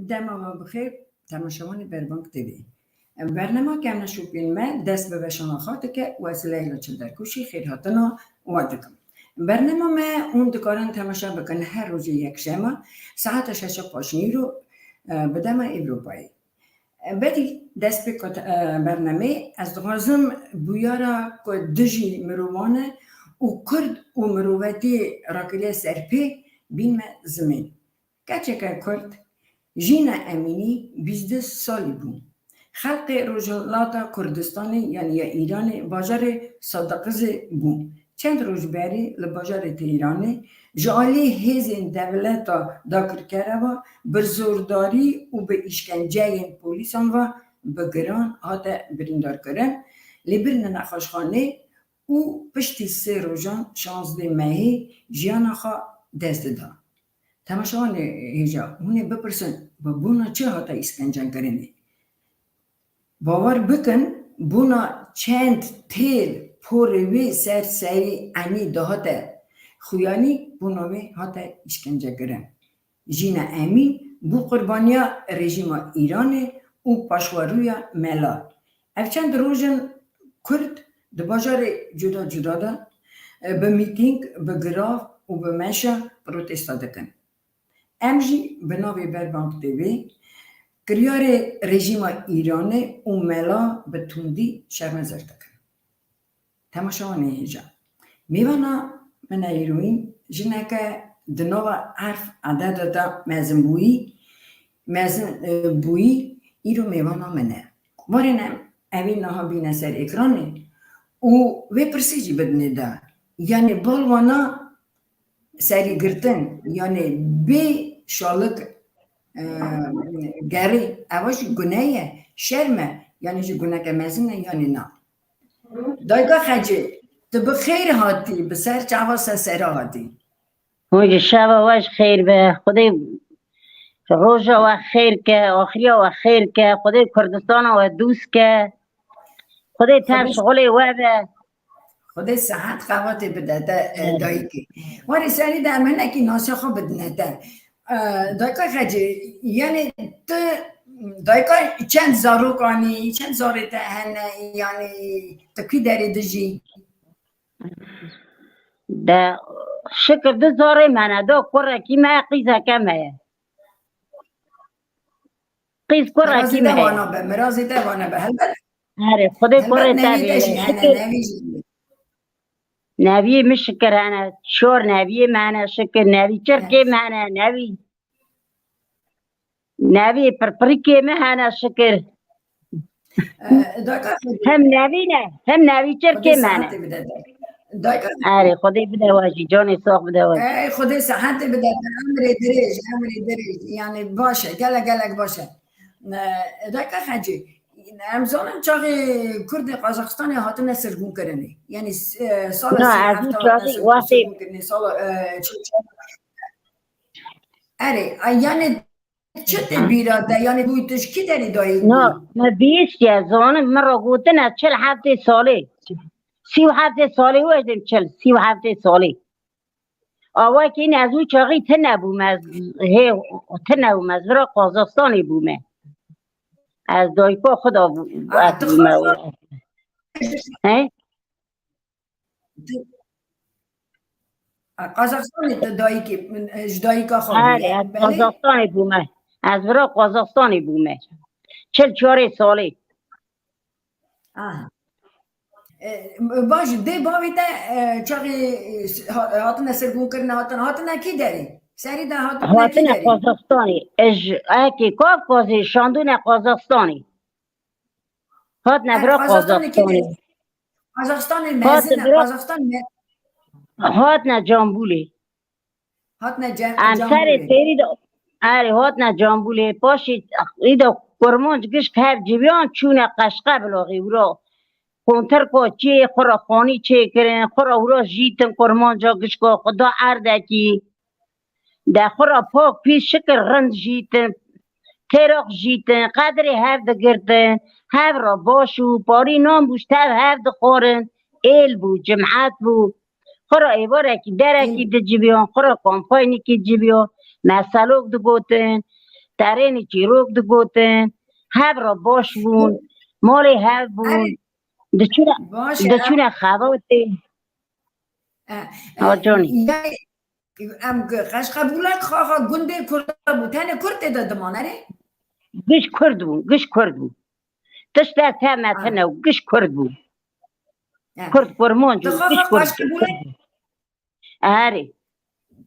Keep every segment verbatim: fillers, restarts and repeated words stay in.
Dema we bi xêr, temaşevanê Berbang T V. Bernema Kevneşopên me dest bi veşana xwe dike û ez Leyla Çilderkuşî xêrhatina we dikim. Bernema me hûn dikarin temaşe bikin her rojê yekşema saeta şeşa paşnîro, e, bi dema Ewropayê. Berî destpêka te-, e, bernameyê ez dixwazim bûyera ku dijî mirovan e û Kurd û mirovetiyê rakiriye serpê bînme zimên. Keçeke Kurd, Jîna Emînî bîst du salî bû. Xelkê Rojhilata Kurdistanê, yanî ya Îranê, bajarê Sadiqizê bû. Çend roj berî li bajarê Tehranê ji alî hêzên dewleta dagirkere ve bi zordarî û bi îşkenceyên polîsan ve bi giran hate birîndarkirin, lê birine nexweşxanê û piştî sê rojan şazdeh mehê jiyana xwe dest dida. Temaşevanê hêja, hûn ê bipirsin, bi bona çi hate îşkencekirinê? Bawer bikin, bona çend têl porê wê ser serî enî dihate xuyanî, bona wê hate îşkencekirin. Jîna Emîn bû qurbaniya rejîma Îranê û paşwerûya mela. Ev çend roj in Kurd di bajarê cuda cuda de, e, bi mîtîng, bi girav û bi meşa protesta dikin. Em jî bi navê Berbang T V kiryarê rejîma Îranê û mela bi tundî şermezar dikin. Temaşevanê hêja. Mêvana min e îroyîn jineke di nava erf ededa de mezinbûyî, mezin, e, bûyî îro mêvana min e. Warê em evî niha bîne ser ekranê û vê pirsê jî bidinê de. Yanî balwana serî girtin, yanî bê şalik, e, gerî, eva jî gune ye, şerm e, yanî jî guneke mezin e, yanî na. Dayika Xecê, tu bi xêr hatî, bi ser çava sesera hatî. Hûn jî şeva we ji xêr be. Xwedê roja we xêr ke, axiriya we xêr ke. Xwedê Kurdistana we dûst ke. Xwedê tev Xwedê şixulê we be. Xwedê sihet qewatê bide te, e, Evet. dayikê. Warê serî de em hinekî nasiya xwe bidine te. E, dayika Xecê, yanî tu dayika çend zarok anî, çend zarê te hene, yanî tu kî derê dijî? De şikir du zarê me ne, do kurekî me, qîzeke me ye. Qîz kurekî Mirazê me te ye. Wana be, mirazê te wana be. Helbet, Herê, Xwedê helbet kurê te nevî te bê. Jî hene, Şikir. Nevî jî. Neviyê min şikir hene, çor neviyê me hene şikir, nevî çirkê Evet. me hene, nevî. Nevî pirpirîkê me hene şikir. E, dayika Xecê. Hem nevî ne, hem nevî çirkê Xwedê me ne. Sihetê bide te. Dayika Xecê. Erê, Xwedê bide we jî, canê sax bide we jî. Ey, Xwedê sihetê bide te, emrê dirêj, emrê dirêj. Yanî baş e, gelek, gelek baş e. E, dayika Xecê, em zanin çaxê Kurdê Qazaxistanê hatine sirgûnkirinê. Yanî, e, sala Na, sî ez heft wî hatine çaxî sirgûn-, wextê sirgûnkirinê, sala, e, çil-, Erê, ay, yanî çi tê bîra te? Yanî bûyî tu ji kî derê dayik bûyî? Na, me bihîstiye, zanim, min re gotine çil heftê salê. Sî û heftê salê, wê jî çil, sî û heftê salê. A wekî ne, ez wî çaxî tune bûme, ez hê tune bûme, ez vira Qazaxistanê bûme. Ez dayika xwe da bû-, A, ez tu bûme. Xwe He? Qazaxstanê te dayikê, ji dayika xwe bûye? Erê, ez Qazaxstanê bûme. Ez vira Qazaxstanê bûme. Çil çarê salê. Aha. E, baş, dê bavê te, e, çaxê, e, ha-, hatine sirgûnkirine, hatine, hatine kî derê? Serî de hatine kî derê? Hatine Qazaxstanê. Ez ekê Kafkazê şandûne Qazaxstanê. Hatine vira Qazaxstanê. Qazaxstanê mezin e, Qazaxstan me- Hatine Cambûlê. Hatine Cambûlê. Em serê têrî de, erê, hatine Cambûlê. Paşê î de kurmanc gişk hev civiyan çûne Qeşqe bilaxê wira. Kontirka çê, xwe ra xanî çêkirin, xwe ra wira jîtin kurmanca gişka xwe da erdekî. De xwe ra pak pîs şikir rind jîtin, têraq jîtin, qedrê hev digirtin, hev ra baş û parî nan bû ji tev hev dixwarin, êl bû, cimet bû. Xwe ra êvarekî derekî diciviyan, xwe ra kampaynekî diciviyan, meselok digotin. terênî çîrok digotin, hev re baş bûn, malê hev bûn, Erê, diçûne, baş e. Diçûne xebatê. E, e, Ha, canî. Yani, em g-, Qeşqebûlek xaxa gundê Kurda bû. Tenê Kurd tê de diman, erê? Giş Kurd bû, giş Kurd bû. Tiştek heme Ha. tine û giş Kurd bû. E. Kurd, Kurmanc û Dixa giş xaxa Kurd bû. Qeşqebûlek Erê.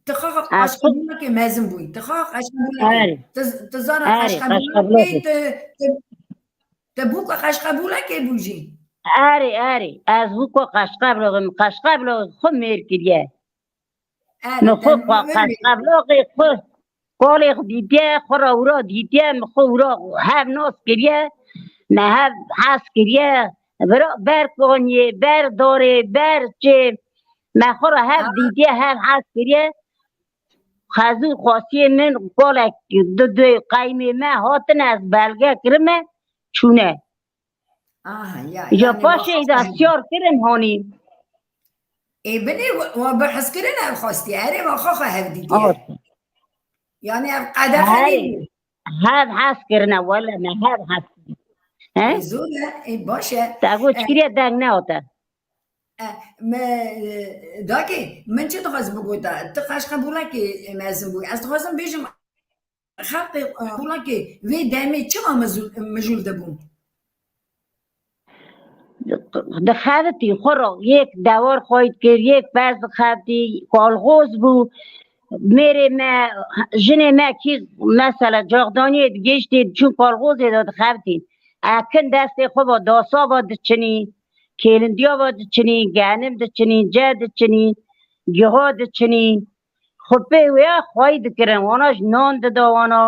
Ti xaxa Ez xwe Qeşqebûlekê mezin bûyî. Ti xaxa Qeşqebûlekê. Erê. Ti, ti zana Erê, Qeşqebûlekê, Qeşqebûlekê. Ti, ti, ti bûka Qeşqebûlekê bû jî. Erê, erê. Ez bûka Qeşqebûlekê, min Qeşqebûlekê xwe mêr kiriye. Erê, Min xwe te qe-, wê mêr Qeşqebûlekê xwe kolê xwe dîtiye, xwe re wira dîtiye, min xwe wira hev nas kiriye, me hev hez kiriye, bira ber koniyê, ber darê, ber çê, me xwe re hev Ha. dîtiye, hev hez kiriye. Xezû xwestiye min kolek di, di qeymê me hatine, ez belge kirime, çûne. Aha, ya, Îca yani paşê wa îda siyar kirin hanî. Ê binê wa, wa bi hez kirin ev xwestiye. Erê wa xwe xwe hev dîtiye. Ot. Yani ev qedexe Herê. nî. Hev hez kirine, wele me hev hez kirin. He? Ê zor e, ê baş e. Te got E, çikiriye deng neote. E, me, e, dakê, min çi dixwaz bigota? Ti Qeşqebûlekê mezin bûyî. Ez dixwazim bêjim, xelqê, e, Qeşqebûlekê vê demê çima mijûl, mijûl dibûn? Dixebitî xwe re, yek dewar xweyî dikir, yek pez dixebitî, kolxoz bû. Mêrê me, jinê me kî mesela caxdaniyê digihiştî, diçûn kolxozê de dixebitîn. Ekin destê xwe ve dasa ve diçinî, kêlindiya ve diçinî, genim diçinî, ce diçinî, giha diçinî. Xwe pê wêya xweyî dikirin, wana ji nan dida wana.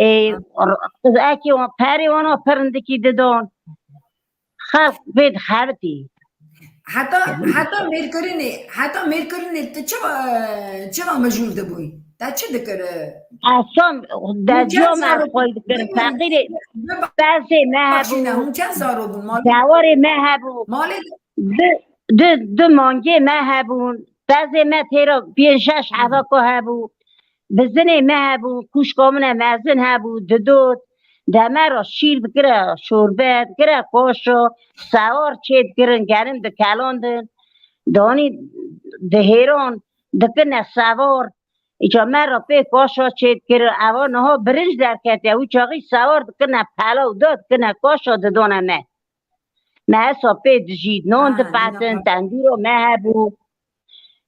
Ê, r-, ekê wan, perê wana pirindikî didan. Xelk pê dixebitî. Heta, heta mêrkirinê, heta mêrkirinê tu çi va, çi va mijûl dibûyî? Te çi dikir? Esan, Hûn çend deziya me zaro bûn? xwey dikir. Bibûn, Feqîrê, bi-, pezê me bibexşîne, hebû, hûn çend zaro bûn? Malê, dewarê me hebû. Malê Di, di, di mangê me hebûn. Pezê me têra pênc şeş Hı. evaka hebû. Bizinê me hebûn. Kûşka min e mezin hebû. Didot. De me re şîr dikire, şorbe dikire, kaşa, sewar çêdikirin, genim dikelandin. Danî dihêran, dikirine sewar. Îca me re pê kaşa çêdikirin. Eva niha birinc derketiye. Wî çaxî sewar dikirine pelaw, da dikirine kaşa, didane me. Me esa pê dijî, non Ha, dipetin, ina. tendûra me hebû.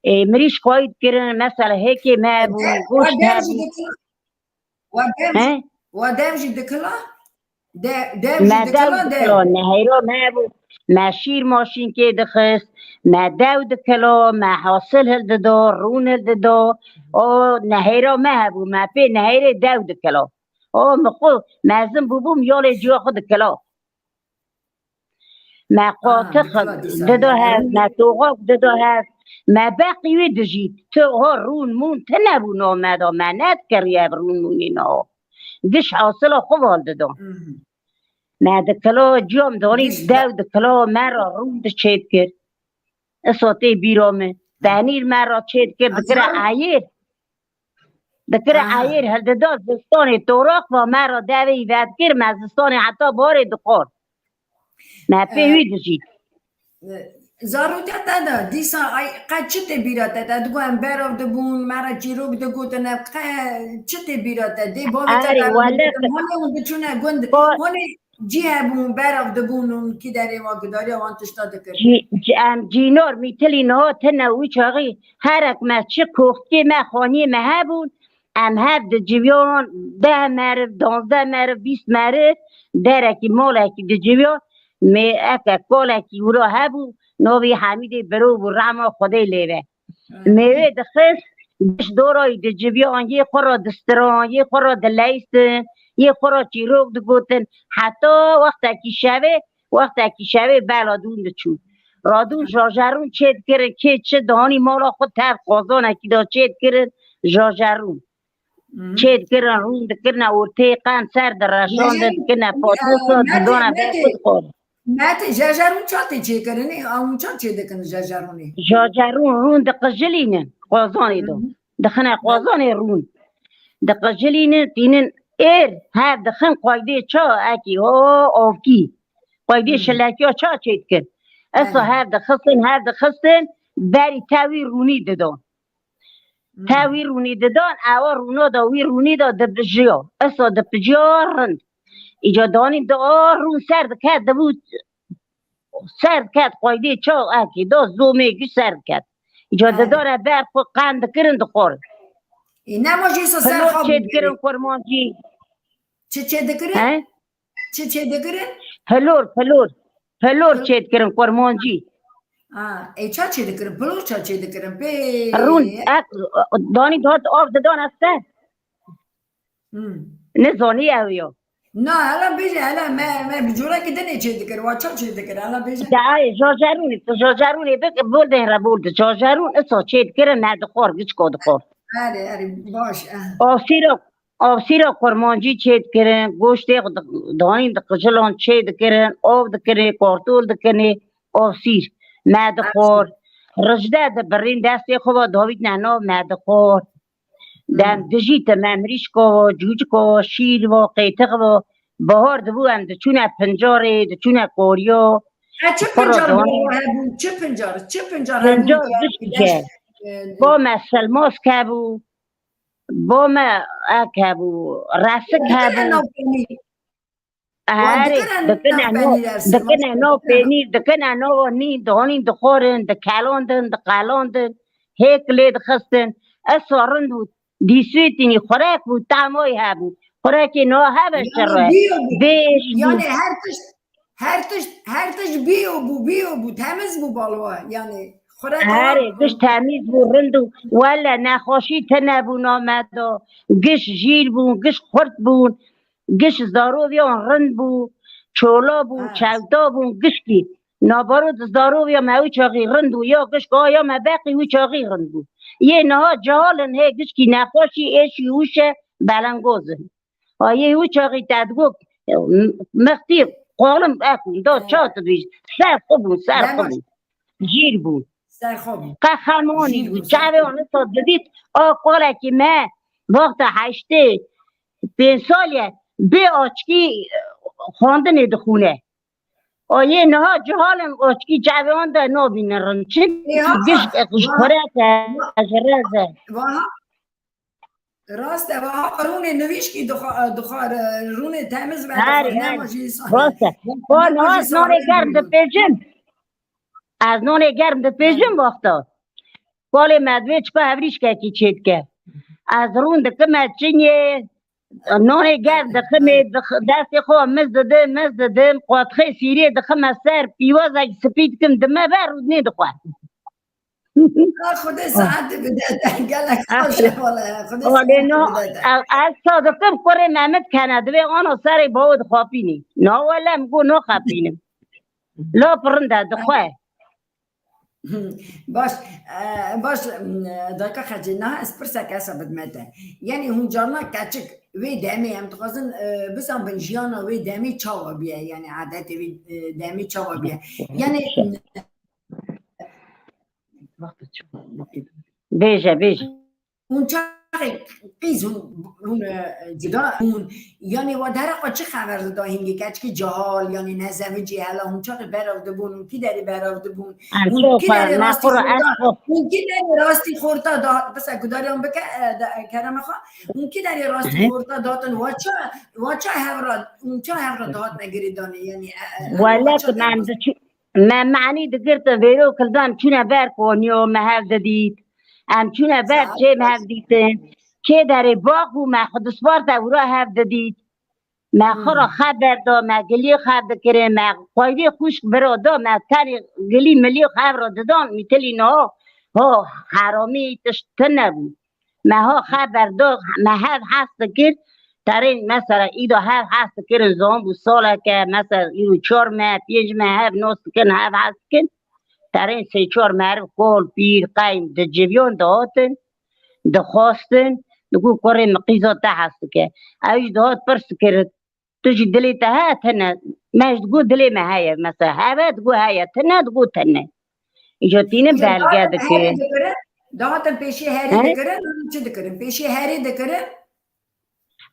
Ê, mirîş xweyî dikirin, mesela hêkê me hebû, Wa goşt dev jî hebû. dikila? Wa dev jî, He? wa dev jî dikila? De-, dev jî Me dew dikila, dev. dikila, nehêra me hebû. Me şîr maşînkê dixist, me dew dikila, me hasil hildida, rûn hildida. O nehêra me hebû, me pê nehêrê dew dikila. O min xwe mezin bûbûm, yalê ciya xwe dikila. Me qatix dida hev, me toxak dida hev, me beqî wî dijît. Tu ha rûn mûn tine bû name da, me nedikiriye ev rûn mûnê niha. Giş hasila xwe val dida. Me dikila, ciyam danî dew dikila, me ra rûn diçêdikir. Isa tê bîra min. Penîr me ra çêdikir, dikire eyêr. Dikire Aha. eyêr hildida zistanê, toraq va me ra devê vedikir, me zistanê heta barê dixwar. Me pê E, wî dijît. e, Zarokê te de dîsa ay, qe çi tê bîra te? Te digo em berav dibûn, me re çîrok digotin, ev qe çi tê bîra te? Dê bavê te Erê, berav wele digotin, hûn ê hûn diçûne gund, Ko- hûn ê cî hebûn, berav dibûn û kî derê wa gudariya wan tişta dikir. Cî-, cî-, em cînor mîtilî niha tine wî çaxî herek me çi koxtkê me xaniyê me hebûn, em hev diciviyan deh meriv, danzdeh meriv, bîst meriv, derekî malekî diciviyan, mê eke kolekî wira hebû, navê Hemîdê biro bû, rehma Xwedê lê be. Mêwê dixist, giş dorayî diciviyan, yê xwe re distiran, yê xwe re dileyistin, yê xwe re çîrok digotin. Heta wextekî şevê, wextekî şevê bela dûn diçûn. Radûn jajerûn çêdikirin, kê çi danî mala xwe tev qazanekî de çêdikirin, jajerûn. Hı. Çêdikirin, rûn dikirine ortê qen ser direşandin, dikirine patosa, didana ber xwe dixwarin. Mete, jejerûn ça tê çêkirinê? Ew ça çêdikin jejerûnê? Jejerûn rûn diqijilînin qozanê de. Hı hı. Dixine qozanê rûn. Diqijilînin, tînin Êr hev dixin qaydê ça ekî, ho, avkî. Qaydê Hmm. şilekiya ça çêdikin. Esa Erê. hev dixistin, hev dixistin, berî tewî rûnî didon. Hmm. Tewî rûnî didon, ewa rûno da wî rûnî da dipijiya. Esa dipijiya rind. Îca danî da rûn ser diket, dibû ser ket, qaydê ça ekî da zomê giş ser ket. Îca Erê. didare ber xwe qend dikirin dixwarin. Ê, nema jî sa ser Pilor xwe çêdikirin bû. Kurmancî. Çi çêdikirin? He? Çi çêdikirin? Pilor, pilor. Pilor Pil- çêdikirin kurmancî. Ha, ê ça çêdikirin? Pilor ça çêdikirin? Pê Rûn, ek, danî dihat av didan ez te. Hmm. Nizanî ew ya. Na, hela bêje, hela me, me bi corekî dinê çêdikir, wa ça çêdikir, hela bêje. De ay, jajarûnê, tu jajarûnê bik, bol de re bol de. Jajarûn, iso çêdikirin, me dixwar, giçko dixwar. Erê, erê, baş, eh. Asîra, asîra kurmancî çêdikirin, goştê di-, danîn di qijilan çêdikirin, av dikirin, kartol dikirin, asîr. Me dixwar. Rijde dibirîn, destê xwe ve davîtine nav, me dixwar. Dem Hmm. dijî te me mirîşka ve, cûcika ve, şîr ve, qêtix ve. Bahar dibû em diçûne pincarê, diçûne koriya. E, çi Xwe re pincar dan. bava hebû? Çi pincar? Çi pincar hebû? Pincar Ya, dişt deşt, e, Ba me selmask hebû. Ba me ek hebû. Resik Dikine hebû. nav penîr. Wan Herê, dikine dikine nav no, penîr ev sima. dikine no penîr, dikine no nî, dihanîn dixwarin, dikelandin, diqelandin, hêk lê dixistin. Esa rind bû, dîsûtînî, xurek bû, tamoy hebû. Xurekê no heve Yani şire. bîyo bû. Bêş bû. Yani her tişt, her tişt, her tişt bîyo bû, bîyo bû, temiz bû balwa. Yani xurek Herê, giş temiz bû, rind û wele nexweşî tine bû nameda. Giş jîr bûn, giş xurt bûn. Giş zaroviyan rind bû, çola bû, Ha. çewta bûn, gişkî. Nabaro di zaroviya me wî çaxî rind bû, ya gişk a ya me beqî wî çaxî rind bû. Yê niha cihal in, hê gişkî nexweşî, êşî wişe, belengoz in. A yê wî çaxî te digot, mixtî, qalim ekûn, da Ha. çat dibîj, ser xwe bûn, ser xwe Dema bûn. Jîr bûn. Ser xwe bû. Qehremanî Jîr bû, bû, ser çavê xwe bû. wan esa didît, a kolekî me, wexta heştê pênc salî ye, bê açkî, e, xwendinê dixwîne. A yê niha cihal in, açkî çavê wan de nabînin rind. Çi Ê, ha, giş, ha, giş ha. xurek e, Ha. ez rez e. Vaha, rast e, vaha rûnê nivîşkî dixwa-, dixwar, e, rûnê temiz ve Herê, dixwar, nema herê. jî sa-, Rast e. nema Wan jî niha sade nonê germ bû. dipêjim. Ez nonê germ dipêjim Belê. wexta. Kolê me divê çika hevrîşkekî çêdike. Ez rûn dikim, ez çinyê, nonê germ diximê, dix-, destê xwe miz didim, miz didim, qotxê sîrê dixime ser, pîwazekî spî dikim, dime ber û nê dixwe. Xwedê saetê bide te, gelek xweş e wele, Xwedê saetê bide te. Ez, ez sadiqim kurê Mehmet kene, divê ana serê bavê dixapînî. Na wele em go naxapînim. Lap rind e, dixwe. Baş, e, baş, e, dayka Xecê, niha ez pirsek esa bidime te. Yanî hûn carna keçik wê demê em dixwazin, e, bizanbin jiyana wê demê çawa bûye, yanî adetê wê, e, demê çawa bûye. Yanî Bêje, bêje. Hûn çaxê qîz hûn, hûn, e, cuda hûn, yanî wa dera xwe çi xeber dida hingê keçikê cehal, yanî nezewicî hela hûn çaxê berav dibûn, hûn kî derê berav dibûn, Em hûn kî derê rastî xorta, hûn kî derê rastî xorta da, bise gudariyan bike, e, da, e, kerema xwe, hûn kî derê rastî xorta datin, wa ça, wa ça hev re, hûn ça hev re dihatine girêdanê, yanî, e, e, Wele wa ça ki me em diçû-, Me manî digirtin vêro kildan çûne ber koniyo me hev didît. Em çûne ber çê me hev dîtin. Çê derê bax bû me xwe disparte wira hev didît. Me xwe re xeber da, me gilî xev dikirin, me qaydê xwişk bira da, me tenê gilî milî xev re didan, mîtilî niha, ho, heramî tişt tune bû. Me ha xeber da, me hev hes dikir, terên mesela îda hev hes dikirin, zan bû saleke, mesela îro çar me, pênc me hev nas dikirin, hev hes dikin. Terên sê çar meriv, kol, pîr, qeym, di civiyan dihatin, dixwastin, digot, kurê min qîza te hes dike. Ew jî dihat pirs dikirin. Tu jî dilê te heye tune? Me ji digot dilê me heye. Mesela heve digot heye, tune digot tune. Îca tînin Îca belge dihatin herê dikirin. dikirin, dihatin pêşî herê He? dikirin, çi dikirin? Pêşî herê dikirin.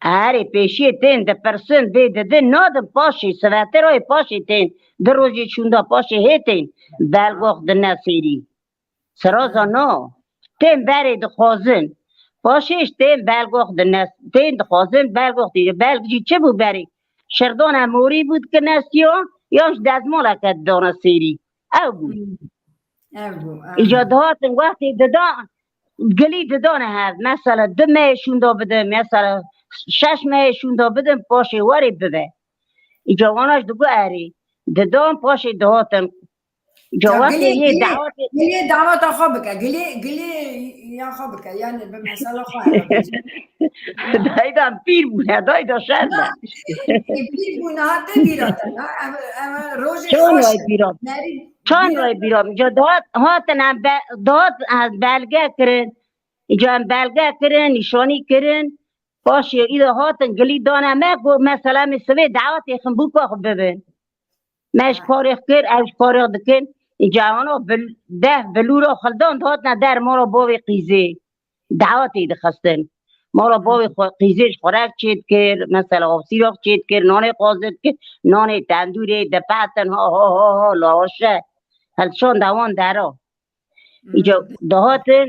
Erê, pêşiyê tên dipirsin, vê didin, nadin paşê, sivetirayê paşê tên, di rojê şûnda paşê hê tên, belgox dine sêrî. Siraza na. Tên berê dixwazin. Paşê ji tên belgox dine, tên dixwazin, belgox dî. Belg jî çi bû berê? Şirdona morî bû dikine siya, yan ji dezmaleke didana sêrî. Ew bû. Hmm. Ev bû, ev Îca bû. Dihatin wextê dida, gilî didane hev. Mesela du mehê şûnda bidin, mesela şeş mehê şûnda bidin, paşê werê bibe. Îca wana ji digo erê. Didan paşê dihatin. Îca Ya wextê gilê, yê gilê, dawetê gilê daweta xwe bike. Gilê, gilê ya xwe bike. Yani bi mesela xwe hele bike. Dayda pîr bûne, dayda şer be. Ê, pîr bûne, ha te bîra te, ha? Ev, ev rojê Çan xweş way e. Bîra? Nerî Çan bîra way te. Bîra? Îca dihat, hatin em be-, dihat em belge kirin. Îca em belge kirin, nîşanî kirin. Paşê îda hatin gilî dane me, got, mesela, em ê sibê dawetê xin bûka xwe bibin. Me ji Ha. karê kir, ew ji karê dikin. Îca wana bil-, deh bilûra xildan dihatine der mala bavê qîzê. Dawetê dixistin. Mala bavê xwe, qîzê ji xurek çêdikir, mesela, avsîrak çêdikir, nanê qazir dikir, nanê tendûrê dipetin, ha, ha, ha, ha, lawaşe. Hilşan dewan dera. Îca Hmm. dihatin,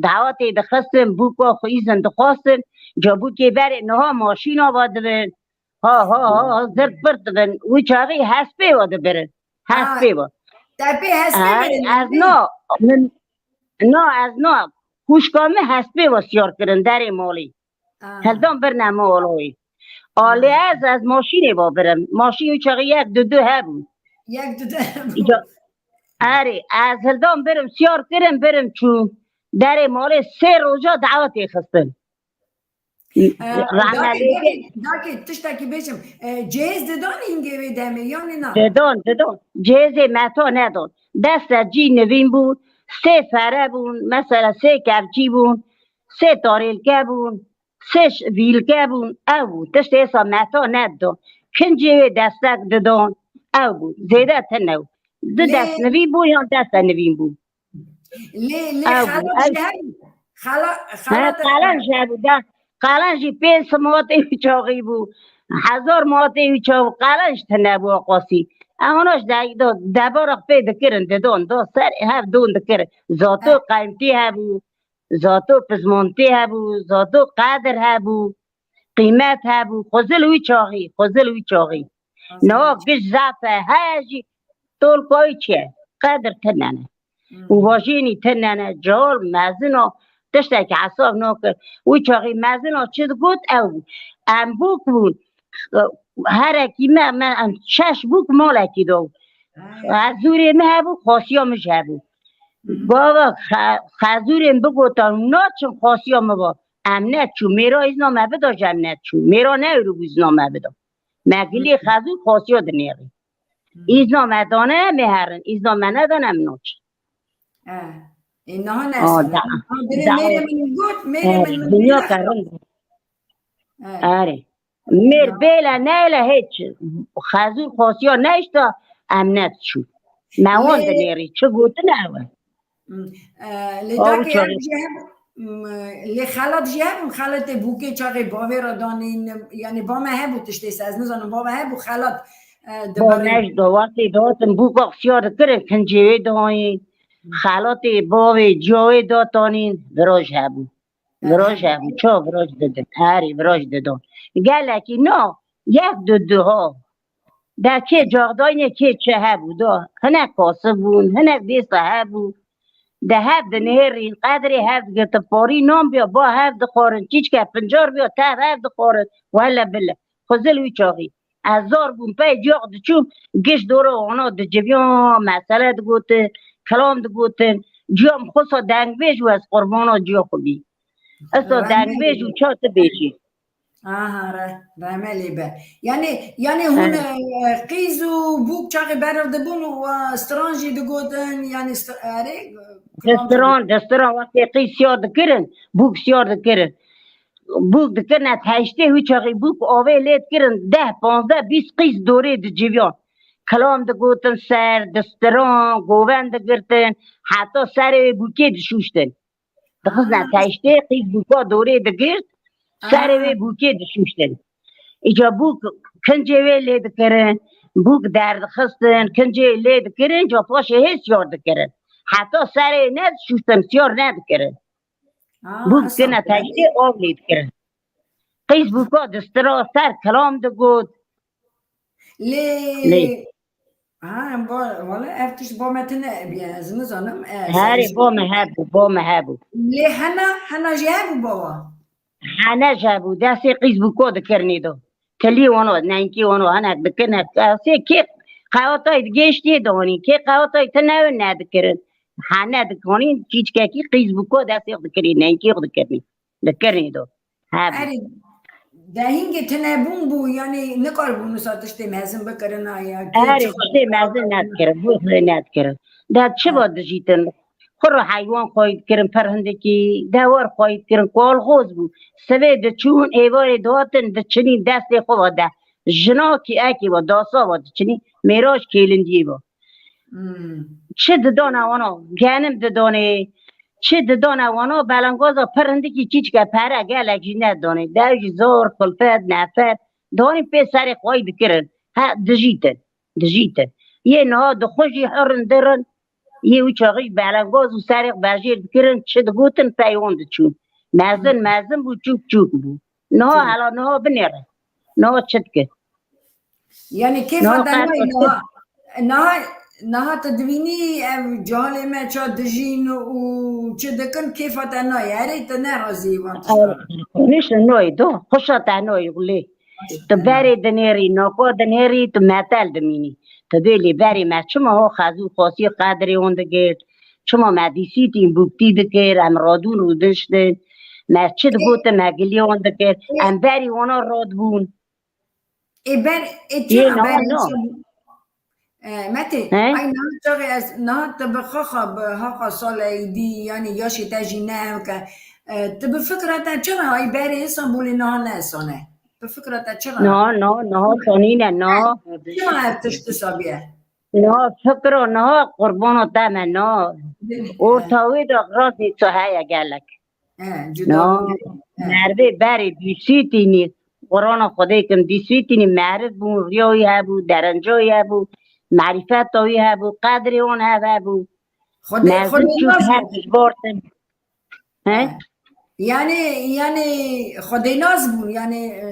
dawetê dixistin, bûka xwe îzin dixwastin, îca bûkê berê niha maşîna ve dibin. Ha, ha, ha, ha, zirt pirt dibin. Wî çaxî hespê ve dibirin. Ha, Hespê ve. Te pê hespê Ay, birin, ez hespê. Na, min, na, ez na. Xwişka min hespê ve siyar kirin derê malê. Ah. Hildan birine min oloyê. Ah. Alê ez, ez maşînê va birim. Maşîn û çaxî yek du du hebû. Yek du du hebû. Îca, erê, ez hildan birim, siyar kirim, birim çûm. Derê malê sê roja dawetê xistin. Eh, Rahme Dakê, lêbê. Dakê, dakê, tiştekî bêjim. Eh, cêz didan hingê wê demê, yanî na? Didan, didan. Cêzê meta nedan. Dest cî nivîn bûn, sê fere bûn, mesela sê kevçî bûn, sê tarêlke bûn. Sê ş-, vîlke bûn, ew bû. Tiştê êsa meta nedidon. Kincê wê destek didon, ew bû. Zêde tine bû. Du Lê destnivîn bû yan dest de nivîn bû. Lê, lê Ew bû, xelat ew jî hebû. Xela-, He, xelat qelen jî hebû. De, qelen jî pênc simatê wî çaxî bû. Hezar matê wî çaxî bû. Qelen jî tine bû qasî. Ewna jî de, de, debara pê dikirin, didon. Do ser hev don dikirin. Zato Eh. qeymtî hebû. Zato pizmantî hebû, zato qedir hebû, qîmet hebû, xwezil wî çaxî, xwezil wî çaxî. Niha giş zaf e, he jî tolkoyî çi ye? Qedir tine ne. Hmm. Û vajînî tine ne, cihol mezin o, tiştekî hesab nakir. Wî çaxî mezin o çi digot ew bû. Em bûk bûn. Herekî me, me em şeş bûk malekî de bû. He. Xezûrê min hebû, xasiya min jî hebû. Hı hı. Bava, xe-, xezûrê min bigota, naçin xasiya min va. Em neçû, mêra îzna me bida ji em neçû. Mêra neyro bû îzna me bida. Me gilê Hı. xezûr xasiya dinêrî. Hı. Îzna me dane, me herin. Îzna me nedane, em naçin. E, e, niha Aa, neştin. da, Ha, bile da, mêrê min got, mêrê e, min, min dinya bile kerin. E. Erê. Mêr Ya. bêle neyle hiç. Xezûr xasiya neşta, em neçû. Me wan Lê dinêrî, çi gotin ew e. Hmm. E, lê Aw dakê çaxê. Ev jî hebû, hmm, lê xelat jî hebû, xelatê bûkê çaxê bavê re danîn, yani ba me hebû tiştê se, ez nizanim, ba me hebû xelat, e, Ba dibarê. me ji dawatê datin bûka xisiya dikirin, kincê wê dayîn, Hmm. xelatê bavê ciya wê datanîn, viraj hebû. Viraj hebû, çawa viraj didin? Erê, viraj didon. Gelekî na, yek du du ha. De kê caxdayne kê çi hebû, da. Hinek kasib bûn, hinek dêsa hebû. De hev dinêrîn, qedrê hev digirtin, parî nan biya, ba hev dixwarin, çîçke pincar biya, tev hev dixwarin. Wele bile. Xizil wî çaxî. Ez zor bûm, pey ciyax diçûm, giş dora wana diciviyan, mesele digotin, kilam digotin. Ciya min xwesa dengbêj û ez qurbana ciya xwe bî. Esta Rehme dengbêj û lê. Ça tu bêjî. Aha, re-, rehme lê be. Yani, yani hûn, Ha. e, qîz û bûk çaxê berev dibûn û, e, stran jî digotin, yani st-, erê, Di kilam jî stran, di stran wextê qîz siyar dikirin, bûk siyar dikirin. Bûk dikirine teştê wî çaxî bûk avê lê dikirin, deh, panzdeh, bîst qîz dorê diciviyan. Kilam digotin ser, di stran, govend digirtin, heta serê wê bûkê dişûştin. Dixistine teştê, qîz bûka dorê digirt, Serê wê bûkê dişuştin. Îca bûk kincê wê lê dikirin, bûk derdixistin, kincê lê dikirin, ca paşê hê siyar dikirin. Heta serê nedişuştin, siyar nedikirin. Bûk kine teştê av lê dikirin. Qîz bûka distira ser kilam digot. Lê Lê. Ha, bo, wala ev tişt bo me tine biye, ez nizanim. E, Herê bo me hebû, bo me hebû. Lê hena, hena jî hebû bawa. Hene jî hebû, destê qîz bûko dikirinê do. Tilî wano, nenkî wano, hinek dikirin, hinek. Esê kê qewatay digêştê donî, kê qewatay tine nedikirin. Hene dikonî, çîçkekî qîz bûko destê dikirinê, nenkî dikirinê. Dikirinê do. Hebû. Erê, de hingê tine bûn bû, yanî nikaribûn wisa tiştê mezin bikirina ya. Erê, tiştê mezin nedikirin, bu xwe nedikirin. De çi va dijîtin? Xwe ro heywan xwayî dikirin, pir hindikî dewar xwayî dikirin, ku alxoz bû. Sivê diçûn, êvarê dihatin, diçinî destê xwe va de. Jinakî ekî va, dasa va diçinî, mêraj kêlindiyê va. Hmm. Çi didana wana? Genim didanê. Çi didana wana? Belengoza pir hindikî çîçke pere gelek jî nedanê. Dew jî zor, kulfet, nefet. Danî pê serê xwayî dikirin. He, dijîtin. Dijîtin. Yê niha dixwe jî hirin dirin. Yê wî çaxî belengoz û serê xwe bejêr dikirin. Çi digotin peywan diçûn. Mezin, mezin bû, çûk, çûk bû. Niha hela, niha binêre. Niha çi dike? Yanî kêfa te nayê niha. Niha, niha tu dibînî ev cehalê me ça dijîn û çi dikin, kêfa te nayê. Erê tu ne razî wan tiştan. Nişte nayê do, xweşa te nayê gulê. Tu berê dinêrî, nako dinêrî, tu metel dimînî. Tu bê lê berê me çima ho xezû xosî qedrê hon digirt? Çima me dîsîtîn bûktî dikir, em radûn û diştin. Me çi digotin, me gilî hon dikir. Em berî wana radibûn. Ê ber, ê çira berê çabû? E, Metê, ay niha çaxê ez, niha tu bi xaxa, bi haqa sala êdî, yanî yaşê te jî ne ew ke. E, tu bi fikra te çira ay berê Îstanbulê niha ne sane? Bi fikra te çira? Niha, niha, niha sanîne, niha. Çima ev tişt wisa biye? Niha fikra, niha qurbana te me, niha. Orta wê de rastî çi heye gelek. He, cuda. No, bû. He. Merivê berê dîsîtînî, Qurana Xwedê kim dîsîtînî, meriv bû, riya wî hebû, derenca wî hebû, merîfeta wî hebû, qedrê wan hev hebû. Xwedê, mezin çûk her tişt bortin. He? He. Yanî, yanî Xwedê nas bûn, yanî, e,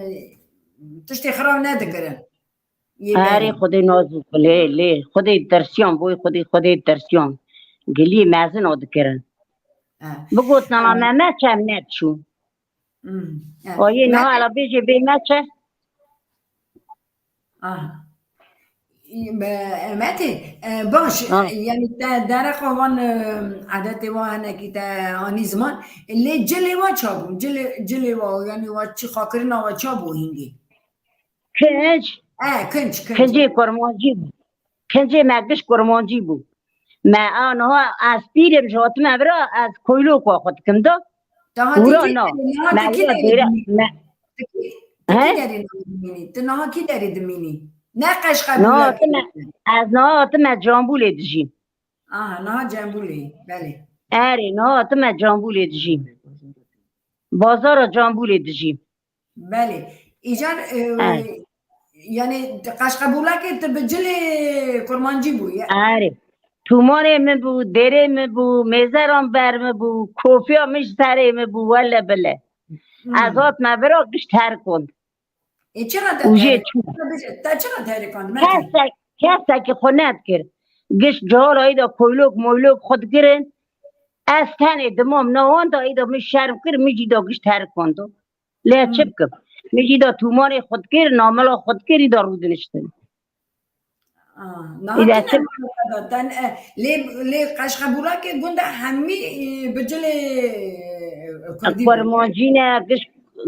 tiştê xirab nedikirin. Yê Erê berê. Xwedê naz û lê, lê. Xwedê dersiyan, boy Xwedê, Xwedê dersiyan. Gilî mezin o dikirin. He. Bigotnana me meçe, em nediçûn. Hmm. He. O yê niha ela bêjê bê meçe. Aha. Me, Metê, e, baş, ha, yanî te dereqa wan, e, edetê wan hinekî te anî ziman. Lê cilê wa ça bû? Cilê, cilê wa, yanî wa çi xakirina wa ça bû hingî? Kinc. E, kinc, kinc. Kincê kurmancî bû. Kincê me giş kurmancî bû. Me a niha ez pîr im, ji hatime vira ez koylok wa xwe dikim da. Daha Ûra na. Niha me te kî vira derê dere-, dimînî? Me Te kî, te kî derê dimînî? Tu niha kî derê dimînî? Ne qeşqe bûlakê. Ez niha hatime Cambûlê dijîm. Aha, niha Cambûlê, belê. Erê, niha hatime Cambûlê dijîm. Bazara Cambûlê dijîm. Belê. Îcar, e, yanî qeşqebûlakê tu bi cilê kurmancî bûye? Erê. Tûmanê min bû, dêrê min bû, mêzeran ber min bû, kofiya min ji serê min bû, wele bile. Hmm. Ez hatime vira giş terikand. Ê, çira te terikand? Te çira terikand? Kesek, kesekî xwe nedikir. Giş cihal ayda koylok moylok xwe dikirin. Ez tenê dimam na wan da, ayda min şerm kir, min jî da giş terikando. Lê çi bikim? Min jî da tûmanê xwe dikir, namela xwe dikir, î da rûdiniştin. Î de çi? Lê, lê qeşqebûlakê gund e hemî, e, bi cilê, e, kurdî bû. Kurmancî ne, giş,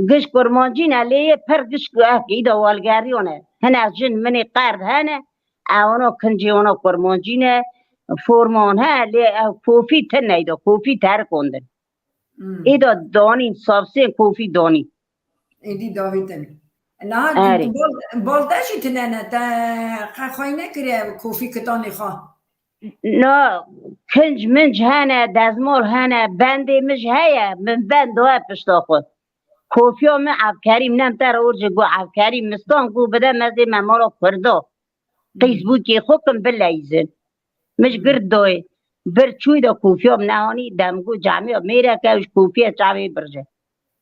giş kurmancî ne, lê yê pir giş, eh, î da walgeriyan e. Hinek jin minê qerd hene, ewana kincê wana kurmancî ne, forman he, lê ew kofî tine î da, kofî terikandin. Hmm. Êda danîn, sapsên kofî danîn. Êdî davîtin. Niha bol, bol te jî tine ne, te qe xwey nekiriye kofî kitanê xwe? Na, kinc minc hene, dezmal hene, bendê min jî heye, min bend daye pişta xwe. Kofiya min Evkerîm, nem te re orje got, Evkerîm mistan got, bide me zê me mala Kurda. Qîz bûkê xwe kim bileyzin. Min ji gir doyê. Bir çûy de kofiya min nehanî, dem got, camiya mêreke ji kofiya çavê birje.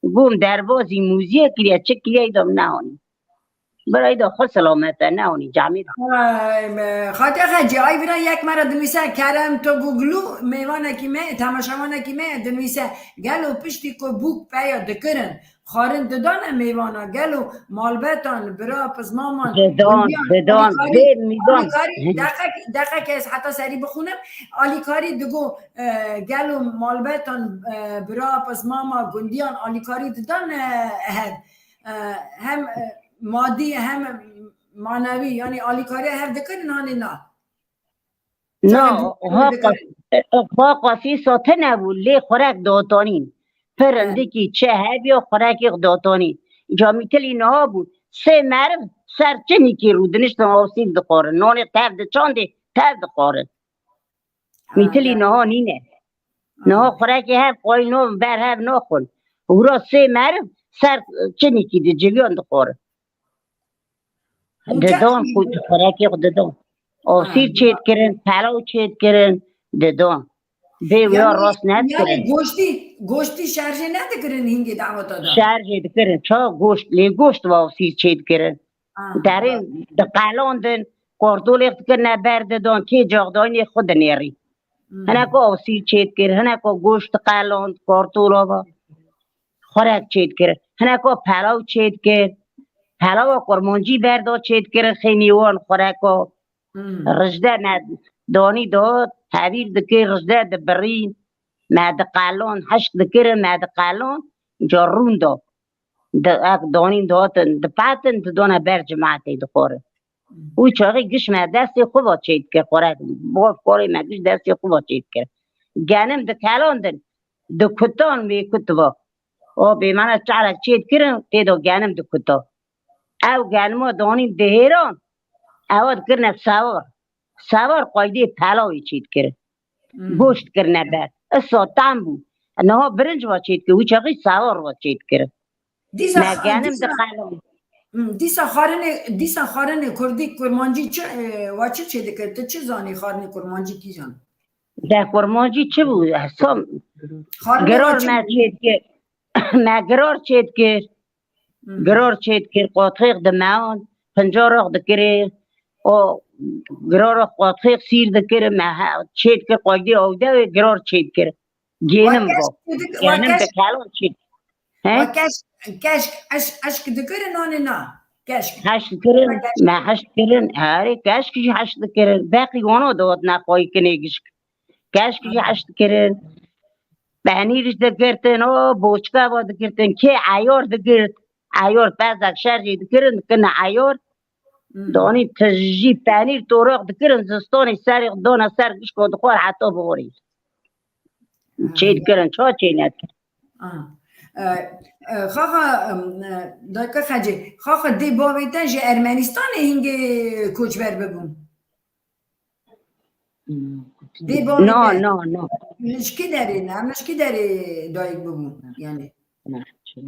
Gom derbazî mûziyê kiriye, çi kiriye de min nehanî. Birayê de xwe selamet e, nehanî camî de. Ay, me, Xatiya Xecî, ay bira yek me re dinivîse, Kerem Togoglu, mêvanekî me, temaşevanekî me dinivîse, gelo piştî ku bûk peya dikirin, xwarin didane mêvana, gelo malbetan, bira, pizmaman, Didan, gundiyan, didan, alîkarî, vê mîdan. Alîkarî, deqek, deqek ez heta serî bixûnim, alîkarî digo, e, gelo malbetan, e, bira, pizmama, gundiyan, alîkarî didan, e, hev, e, hem, e, madî hem manewî, yanî alîkariya hev dikirin, hanê na? Na, Çawa bû-, ha dikirin? Qas-, ha qasî satine bû, lê xurek datanîn. Pir He. hindikî çi heviya xurekê datanîn. Ca mîtilî niha bû, sê meriv ser çinîkî rûdiniştin, awsîv dixwarin. Nonê tev diçandê, tev dixwarin. Mîtilî niha nîne. Niha xurekê hev qayîl nabin, ber hev naxwin. Hûra sê meriv ser çinîkî di civiyan dixwarin. Hûn Didan çend xwe, xurekê xwe didan. Asîr çêdikirin, pelaw çêdikirin, didan. Bê wê ya rast nedikirin. Yanî goştî, goştî şerjê nedikirin hingê daweta da? Şerjê dikirin. Ça goşt, lê goşt ve asîr çêdikirin. Derên diqelandin, kartolê xwe dikirine ber didan, kê caxdayînê xwe dinêrî. Hmm. Hineka asîr çêdikir, hineka goşt diqeland, kartola ve. Xurek çêdikir, hineka pelaw çêdikir. Pelawa kurmancî berda çêdikir, xênî wan xureka. Hmm. Rijde me danî da, tevîr dikir, rijde dibirîn. Me diqeland, hişk dikirin, me diqeland, ca rûn da. Di, ek danîn dihatin, dipetin, didane ber cimatê dixwarin. Wî çaxê giş me destê xwe va çêdikir, xurek, bav karê me giş destê xwe va çêdikir. Genim dikelandin, dikutan wê kut va. O bêmane çarek çêdikirin, tê de genim dikuta. Ew genima danîn dihêran, ewa dikirine sewar. Sewar qaydê pelawê çêdikirin. Hmm. Goşt kirine ber. Isa tam bû. Niha birinc va çêdikir, wî çaxî sewar va çêdikir. Dîsa Me xa-, genim dîsa, diqelim. Hmm, dîsa xwarinê, dîsa xwarinê kurdî, kurmancî çi, e, wa çi çêdikir? Tu çi zanî xwarinê kurmancî kîjan? De kurmancî çi bû? Hesam Xwarinê wa girar çi me bû? Çêdikir. Me girar çêdikir. Hmm. Girar çêdikir, qatxêx dimean, pincarox dikirê, o girara qatxêx sîr dikir, me he-, çêdikir, qaydê awdewê girar çêdikir. Gênim va. Wa keşk didik-, wa Gênim keşk, dikelan çêdikir. He? Wa keşk, keşk, eş-, eşk dikirin, anê na? Keşk. Heşt dikirin, Wa keşk. Me heşt dikirin, herê keşk jî heşt dikirin. Beqî wana dihatin xwayî kinê gişk. Keşk jî heş dikirin. Penîr jî digirtin, o boçka va digirtin. Kê eyar digirt? Eyar pezek şer jî dikirin, dikirine eyar. Hmm. Danî tijî penîr toraq dikirin, zistanê serê dana ser gişko dixwar heta bixorî. Çê dikirin, ça çê nedikirin. Ah. E, e, Xaxa, em, e, dayika Xecê, Xaxa dê bavê te ji Ermenistanê hingê koçber bibûn? Dê bavê No, te. No, no. Ji kî derê ne? Em ji kî derê dayik bibûn? Yani. Ji kî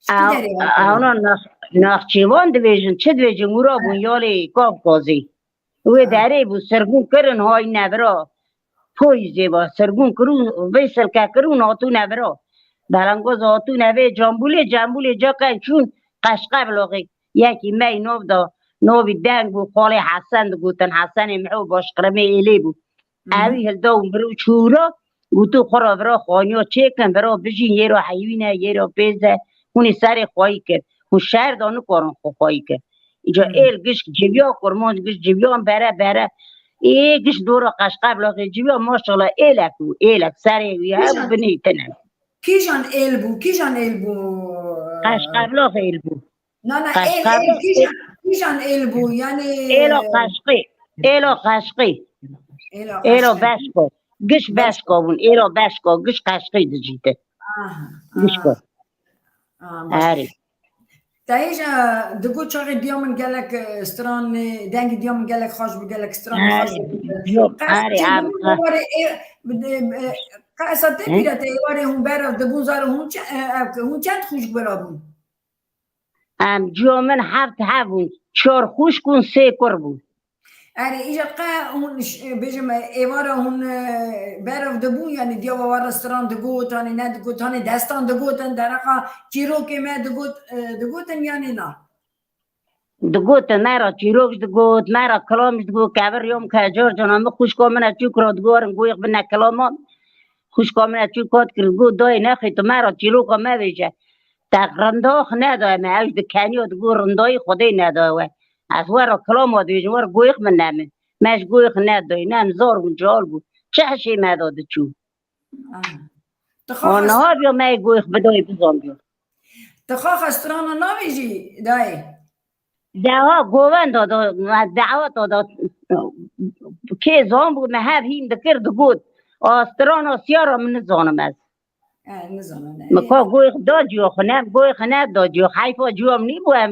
Ew, derê ew hatin? No nax-, naxçîvan dibêjin, çi dibêjin, wira bûn yalê Kavkazê. Wê Ha. derê bû, sirgûn kirin, hay nevira. Poyîzê va, sirgûn kirûn, vê silke kirûn, hatûne vira. Belengoz hatûne vê Cambûlê, Cambûlê ca ken çûn Qeşqebloxê. Yekî me yî nov da, novî deng bû, xalê Hesen digotin, Hesenê Miho başqirmê êlê bû. Hı hı. Ewî hilda û mirû çûra, gotu xwe ra vira xaniya çêkin, vira bijîn, yê ra heyîn e, yê ra pêz e, hûnê serê xwayî kir. Hûn şer da nikarin xwe xwayî kir. Îca Hı. êl gişk civiya, kurmanc gişk civiyan bere bere. Ê gişk dora Qeşqebloxê civiya, maşallah êlek bû, êlek serê wî hev Kîjan, binê tine. Kîjan êl bû, kîjan êl bû? Qeşqeblox êl bû. Na, na, êl, êl, Qeşqeblox kîjan, kîjan êl bû? Yani Êla Qeşqî, êla Qeşqî. Êla Êla Qeşqî. Beşko. Giş Beşko. Beşko bûn, êla Beşko, giş Qeşqî dicîtin. Aha, Gişko. Aha. Aa, baş. Erê. Te hêja digot çaxê diya min gelek, e, stran, e, dengê diya min gelek xweş bû, gelek stran Erê, xweş bû. Yok, Qas erê, çi em, bû, ha. êvarê, e, e, e, qasa te Hı? pîre te êvarê hûn bera dibûn zarê hûn çe-, e, e, hûn çend xwişk bira bûn? Em ciya min heft hev bûn. Çar xwişk û sê kur bûn. Erê, îja qe hûn ş-, bêjim, êvara hûn, e, berev dibûn, yanî diya we restoran digot, hanê nedigot, hanê destan digotin, dereqa çîrokê me digot, e, digotin yanî na? Digotin, me re çîrok jî digot, me re kilam jî digot, kevir yom ke car cana min xwişka min e çûk re digorin, goyix bine kilaman. Xwişka min e çûk hat kir, got, dayê nexê tu me re çîroka me bêje. Te rindax nedaye me, ew jî di keniya digot rindayî Xwedê nedaye we. Ez we re kilama dibêjim, we re goyix min nemin. Me ji goyix nedayî, nem zar bûn, cihal bûn. Çi hişê me da diçû? Ah. Tu xwe Wan xwe niha biya me yê goyix bidayî bizandiyo. Tu xwe xwe strana navêjî dayê? Deha govenda da, me daweta da, kê zan bû, me hev hîn dikir, digot, a strana siya ra min nizanim ez. E, nizanim, e. Min ka goyê xwe da ciya xwe, ne, goyê xwe neda ciya xwe. Heyfa ciya min nîbû, em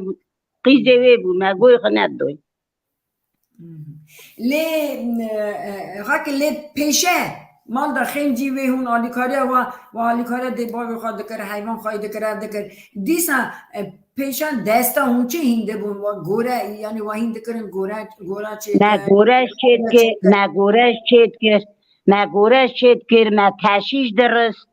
qîzê wê bû, me goyê xwe nedoy. Mhm. Lê, e, e, heke lê pêşe mal da xêncî wê hûn alîkariya wa, wa alîkariya dê bavê xwe dikir, heyvan xwe dikir, ev dikir. Dîsa, e, pêşan desta hûn çi hîn dibûn? Wa gore, yanî wa hîn dikirin gore, gora çêkir. Me gore çêdikir, me gore çêdikir, me gore çêdikir, me teşîş dirist,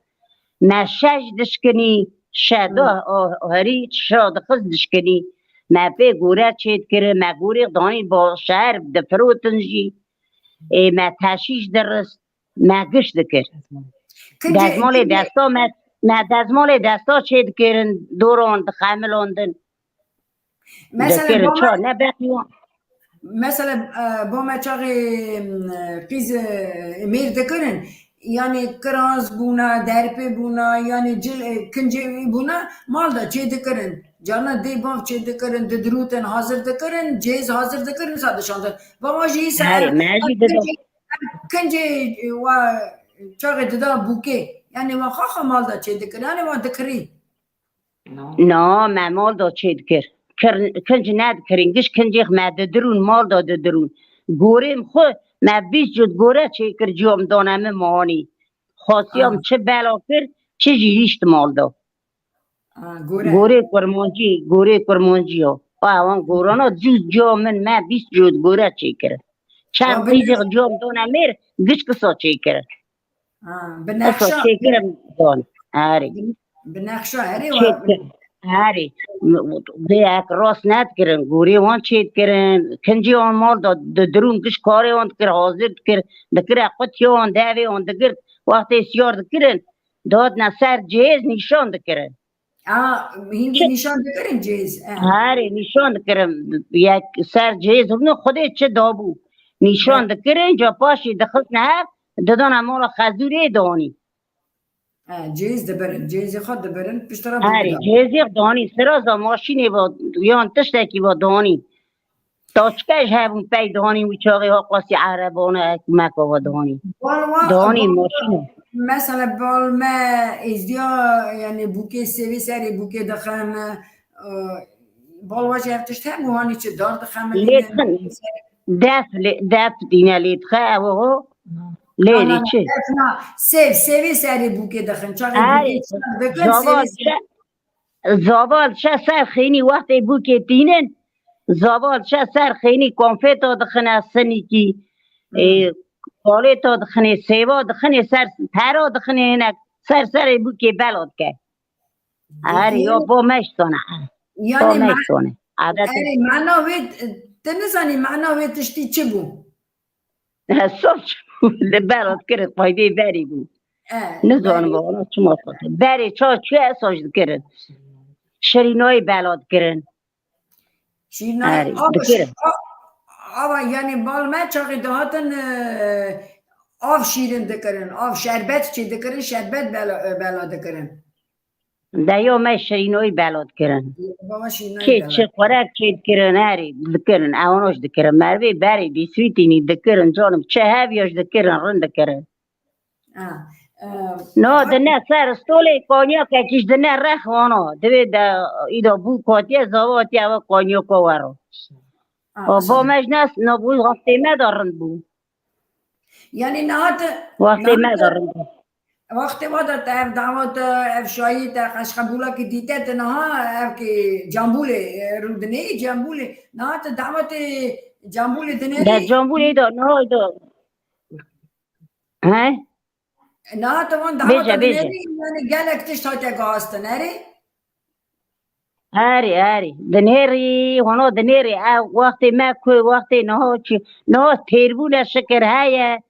me şeş dişkinî, şeda, o, herî şa dixist dişkinî. Me pê gore çêdikirin, me gorê danî ba şeher difirotin jî. Ê, me teşîş dirist, me giş dikir. Dezmalê desta me, me dezmalê desta çêdikirin, doran dixemilandin. Mesela, dikirin, çar, ne beqî wan. Mesela, e, bo me çaxê, e, qîz, e, mêr dikirin, yanî kiraz bûna, derpê bûna, yanî cil, e, kincê bûna, mal da çêdikirin. Carna dê bav çêdikirin, didirûtin, hazir dikirin, cêz hazir dikirin, sa dişandin. Bava jî îsa Herê, me jî dida. Kincê, kincê, e, wa çaxê dida bûkê. Yanî wa xaxa mal da çêdikirin, yanî wa dikirî. Na, me mal da çêdikir. Kir-, kinc nedikirin, giş kincêx me didirûn, mal da didirûn. Gorêm xwe, me bîst cot gore çêkir, ciyam dane min manî. Xwestiyam çi bela kir, çi jî hişt mal da. A, gore. Gorê kurmancî, gorê kurmancî ya. A, wan gorana cûz ciya min, me bîst cot gore çêkir. Çend qîzêx ciyam dane mêr, giş kisa çêkir. Ha, bi nexşa. Esa çêkirin don. Erê. Bi, bi nexşa, erê. Çêkir. Erê. Vê ek rast nedikirin. Gorê wan çêdikirin. Kincê wan mal da didirûn, giş karê wan dikir, hazir dikir. Dikire qutiya wan, devê wan digirt. Wextê siyar dikirin, dadine ser cihêz nîşan dikirin. A, hîngê nîşan dikirin cihêz, e. Herê, nîşan dikirin. Yek ser cihêz rûne Xwedê çi dabû. Nîşan dikirin, ca paşî dixistin hev, didana mala xezûrê danî. E, cihêz dibirin, cihêzê xwe dibirin, piştre Herê, cihêzê danî, siraza maşînê va, yan tiştekî va danî. Taçke ji hebûn pey danî wî çaxê ha qasî erebane ekmeka ve danî. Bal wa, danî bal, maşîne. Mesela bal me êzdiya, yani bûkê sêvê serê bûkê dixin, e, bal wa jî ev tişt hebû, hanî çi dar dixemilînin? Lê dixin, def, lê, def dîne lê dixe, ew o, lê na, na, rê na, çi? Def na, sêv, sêvê serê bûkê dixin. Çaxê bûkê çax dikin, sêvê serê. Zava diçe ser xênî, wextê bûkê tînin, zava diçe ser xênî, konfêta dixine sinîkî, e, kolêta dixinê, sêva dixinê, ser pera dixinê, hinek ser serê bûkê bela dike. Herê, ya bo me ji sone. Bo me ji sone. Adet. Erê, mana wê, tu nizanî mana wê tiştî çi bû? Soç li bela dikirin, xweybê berî bû. E, nizanim vana çima soç. Berê ça çûye soç dikirin. Şirînayê bela dikirin. Şirînayê, erê, av, dikirin. Av, ava, yani bal me çaxê dihatin, e, av şîrin dikirin, av şerbet çê dikirin, şerbet bela, e, bela dikirin. Deya me şirînoyî bela dikirin. Baba şirînoyî bela. Kê çi xurek çê dikirin, herî dikirin, ewana jî dikirin. Mervê berê bîswîtînî dikirin, canim, çi hev ya jî dikirin, rind dikirin. Ha, e, no, dine ser stolê konyakekî jî dine rex wana. Divê de îda bû katiye, zava hatiye eve konyaka wero. Ha, o bo me jî nes, no bû wextê me de rind bû. Yani niha te, wextê me de rind bû. Wextê wa de te ev dawa te, ev şayî te qeşqebûlakî dîte te niha, ev ki Cambûlê, e, rûdinê Cambûlê. Niha te dawa te Cambûlê dinêrî? De Cambûlê de, niha de. He? Niha te wan dawa te dinêrî, yani gelek tişt hate guhastin, erê? Erê, erê. Dinêrî, hona dinêrî. Ev wextê me ku, wextê niha çi, niha têrbûne şikir heye.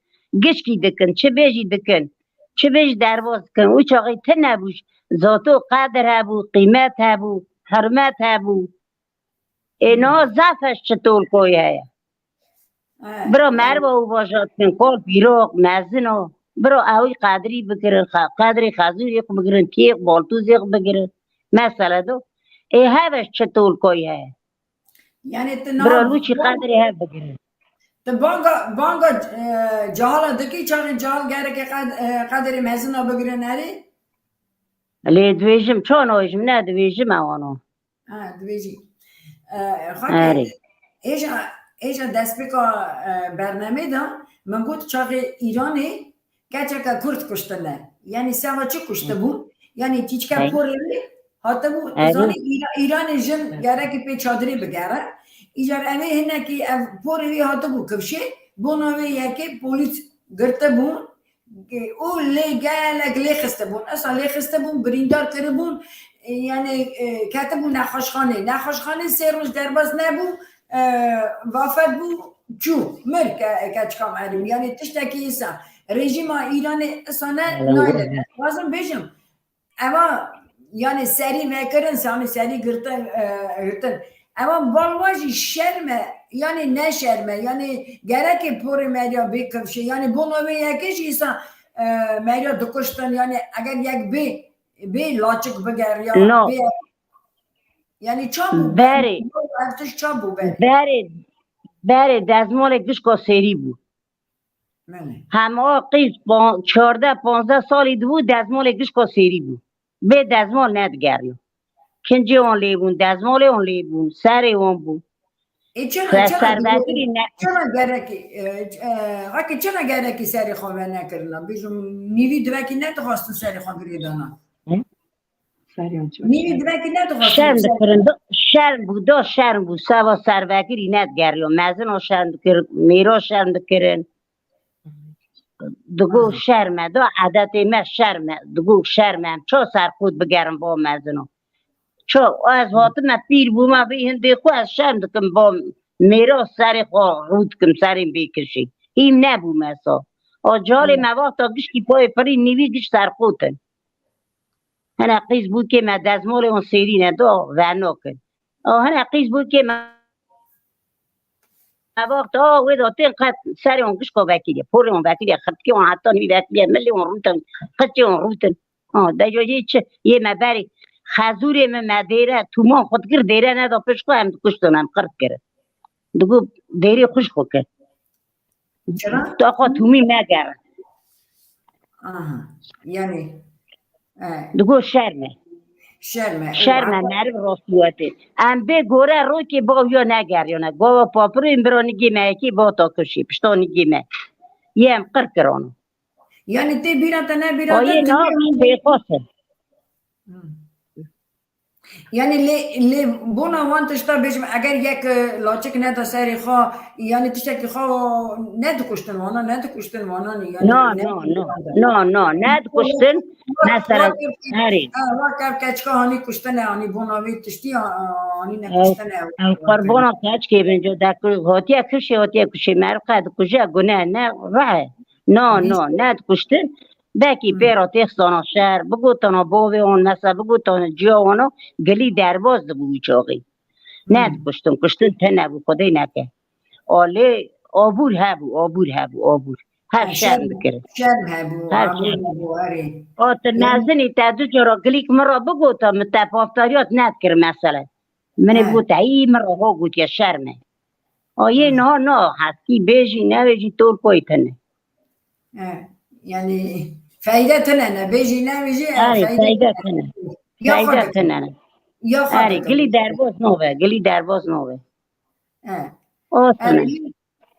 Gişkî dikin, çi bêjî dikin. Çi bêjî derbas dikin. Û çaxî tune bû. Zato qedir hebû, qîmet hebû, hurmet hebû. Ê niha zaf e çi tolkoyî heye. Bira merva û bajar dikin, kal pîrok, mezin o. Bira ewî qedrî bigirin, qedrê xezûrê xwe bigirin, tiyê xwe, baltûzê xwe bigirin. Mesele do. Ê hev e çi tolkoyî heye. Yani tu Bira niha lûçî qedrê hev bigirin. Tu banga, banga, e, cahala dikî, çaxê cahal gereke qed-, e, qedrê mezina bigirin erê? Lê dibêjim, ço nabêjim, ne dibêjim ewan o. Ha, dibêjî. E, xakê, Erê. Êja, êja destpêka, e, bernamê de min got çaxê Îranê keçeke Kurd kuştine. Yani seva çi kuştibûn? Yani çîçke Hey. porê wê hatibû, Erê. zanî Îra-, Îranê jin gerekî pê çadirê bigere. Îcar evê hinekî ev porê wê hatibû kifşê, bona wê yekê polîs girtibûn. Û lê gelek lê xistibûn. Esa lê xistibûn, birîndar kiribûn, e, yani, e, ketibû nexweşxanê. Nexweşxanê sê roj derbas nebû, e, vafet bû, çû, mir ke-, keçika merîm. Yani tiştekî îsa. Rejîma Îranê esa ne nayne. Wazim bêjim, Eva, yani serî vekirin, sanî serî girtin, e, girtin. Eva balwa jî şerm e, yani ne şerm e, yani gerekê porê meriya bê kifşê, yani bona wê yekê jî îsa, e, meriya dikuştin, yani eger yek bê, bê laçik bigeriya, No. bê, yani çabû Berê. Ev tişt çabû berê. Berê, berê dezmalê gişka sêrî bû. Belê. Hema qîz pa-, çardeh panzdeh salî dibû, dezmalê gişka sêrî bû. Bê dezmal nedigeriyo. Kincê wan lê bûn, dezmalê wan lê bûn, serê wan bû. Ê, çira, Ser-, çira servekirî ne- çira gerekî, e, e, heke çira gerekî serê xwe venekirina? Bêjim, nîvî divekî nedixwastin serê xwe girêdana. Hı? Nîvî divekî nedixwastin Şerm ser- dikirin, do-, şerm bû, do şerm bû, seva servekirî nedigeriyo. Mezino şerm dikirin, mêro şerm dikirin. Digo Aha. şerm e, do edetê me şerm e. Digo şerm e, em ço serqût bigerin bo mezino. Ço, ez hatime pîr bûme, vî hindê xwe ez şerm dikim bo mêro serê xwe rû dikim, serên bê kişî. Hîm nebûme so. O calê Hı. me wexta gişkî poyê pirî nîvî giş serqûtin. Hene qîz bûkê me dezmalê wan sêrî ne, do vernokin. O hene qîz bûkê me, me vaxt, o wê de tên qet serê wan gişka vekiriye, porê wan vekiriye, xirtikê wan heta nî vekiriye, milê wan rûtin, qirçê wan rûtin. O, de jo yê çi, yê me berê, xezûrê min me dêre, tûman xwe dikir dêre neda pişt xwe, em dikuştin, em qir dikirin. Digo dêrê xwe ji xwe kir. Çira? Tu xwe tûmî megere. Aha. Yani, e, Digo şerm e. Şerm e. Şerm e, meriv rastî wetê. Em bê gore rokê bawiya negeriyane. Gava papirên bira nigê me yekê bata kişî. Pişta nigê me. Yê em qir kirano. Yani tê bîra te ne bîra te. Ayê na pêxos e. Hmm. Yani lê, lê bona wan tişta bêjim, eger yek, e, laçik neda serê xwe, yani tiştekî xwe nedikuştin wana, nedikuştin wana, yani No, ne- no, no, no, no, nedikuştin. Mesela, herî. Ha, wek ev keçika hanî kuştine, hanî bona wê tiştî, ha, hanî Ew, nekuştine. ew qurbana keçkê bin, jo de ku-, hotiye kişê, hotiye kişê, meriv qe dikuje, gune ne, rehe. No, no, nedikuştin. Belkî Hmm. pêra têxsana şer, bigotana bavê wan, mesela bigotana ciya wana, gilî derbas dibû wî çaxî. Hmm. Nedikuştin, kuştin tune bû, Xwedê neke. Alê abûr hebû, abûr hebû, abûr. Her Ha, şerm şerm, dikirin. şerm hebû, Her abûr şerm. hebû, erê. O, tu Yani mezinî te du cara gilîk min re bigota, min te paftariyat nedikir mesele. Min ê He. gote, î min re ho gotiye şerm e. O yê He. niha na, heskî bêjî, nebêjî, tolkoyî tune. He. Yani feyde tune ne, bêjî, nebêjî, e, Erê, feyde feyde tune. tune. Ya Feyde xwe dikin. tune ne. Ya xwe Erê, dikin. gilî derbaz nove, gilî derbaz nove. He. O tune. Erê,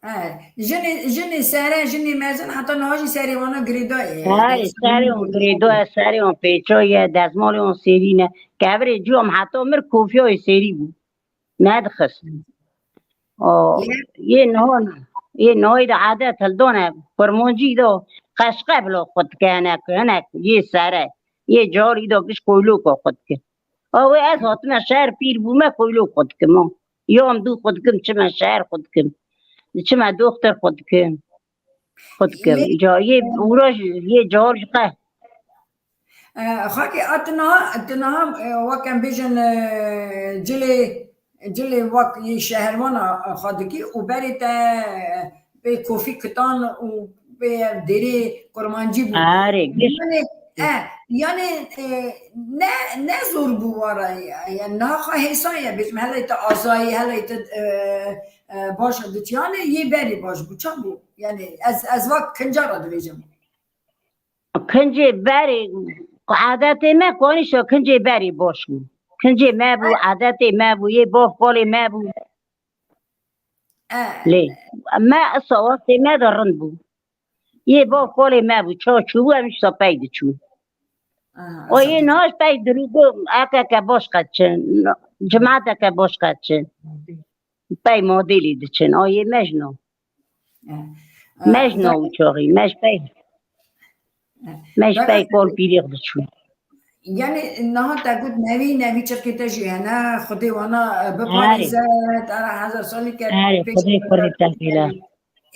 He, jinê, jinê sere, jinê mezin heta niha jî serê wana girêdayê. Hey, serê wan girêdayê, serê wan pêçayê, dezmalê wan sêrî ne. Kevirê cû em heta mir kofiyayê sêrî bû. Nedixist. O, yê niha, yê nihayî de adet hildane, kurmancî de qeşqe bila xwe dike hinek, hinek yê sere, yê carî de giş koyloka xwe dike. A wê ez hatime şehr pîr bûme koylok xwe dikim. Ya em dû xwe dikim, çime şehr xwe dikim. Diçime doxtir xwe dikim. Xwe dikim. Îca yê ûra jî, yê cihar jî qe. Xakê a tu niha, tu niha, e, wek em bêjin, e, cilê, cilê wek yê şehrwana xwe dikî û berê te pê kofî kitan û pê dêrê kurmancî bû. Erê, giş. Yanê, e, yanê, e, ne, ne zor bû wara, yani niha xwe hêsan ye, bêjim, helê te azayî, helê te, e, e, baş diçî. Yanê yê berê baş bû, çawa bû? Yani ez, ez wek kinca re dibêjim. Kincê berê, adetê me konîşo kincê berê baş bû. Kincê me bû, adetê me bû, yê bav kolê me bû. E. Lê me isa wextê me de rind bû. Yê bav kolê me bû, ça çûbû, em îşta pey diçûn. Aha, o yê niha jî pey dirû bû, ekeke baş qet çin, cimateke baş qet çin. Pey modêlî diçin, a yê me jî no. E. Me jî no çaxî, me jî pey, me jî pey kol pîrêx diçûn. Yani niha te got nevî, nevî çirkê te jî hene, Xwedê wana, e, biparêze, te re hezar salî ke. Erê, Xwedê kurê te xêla.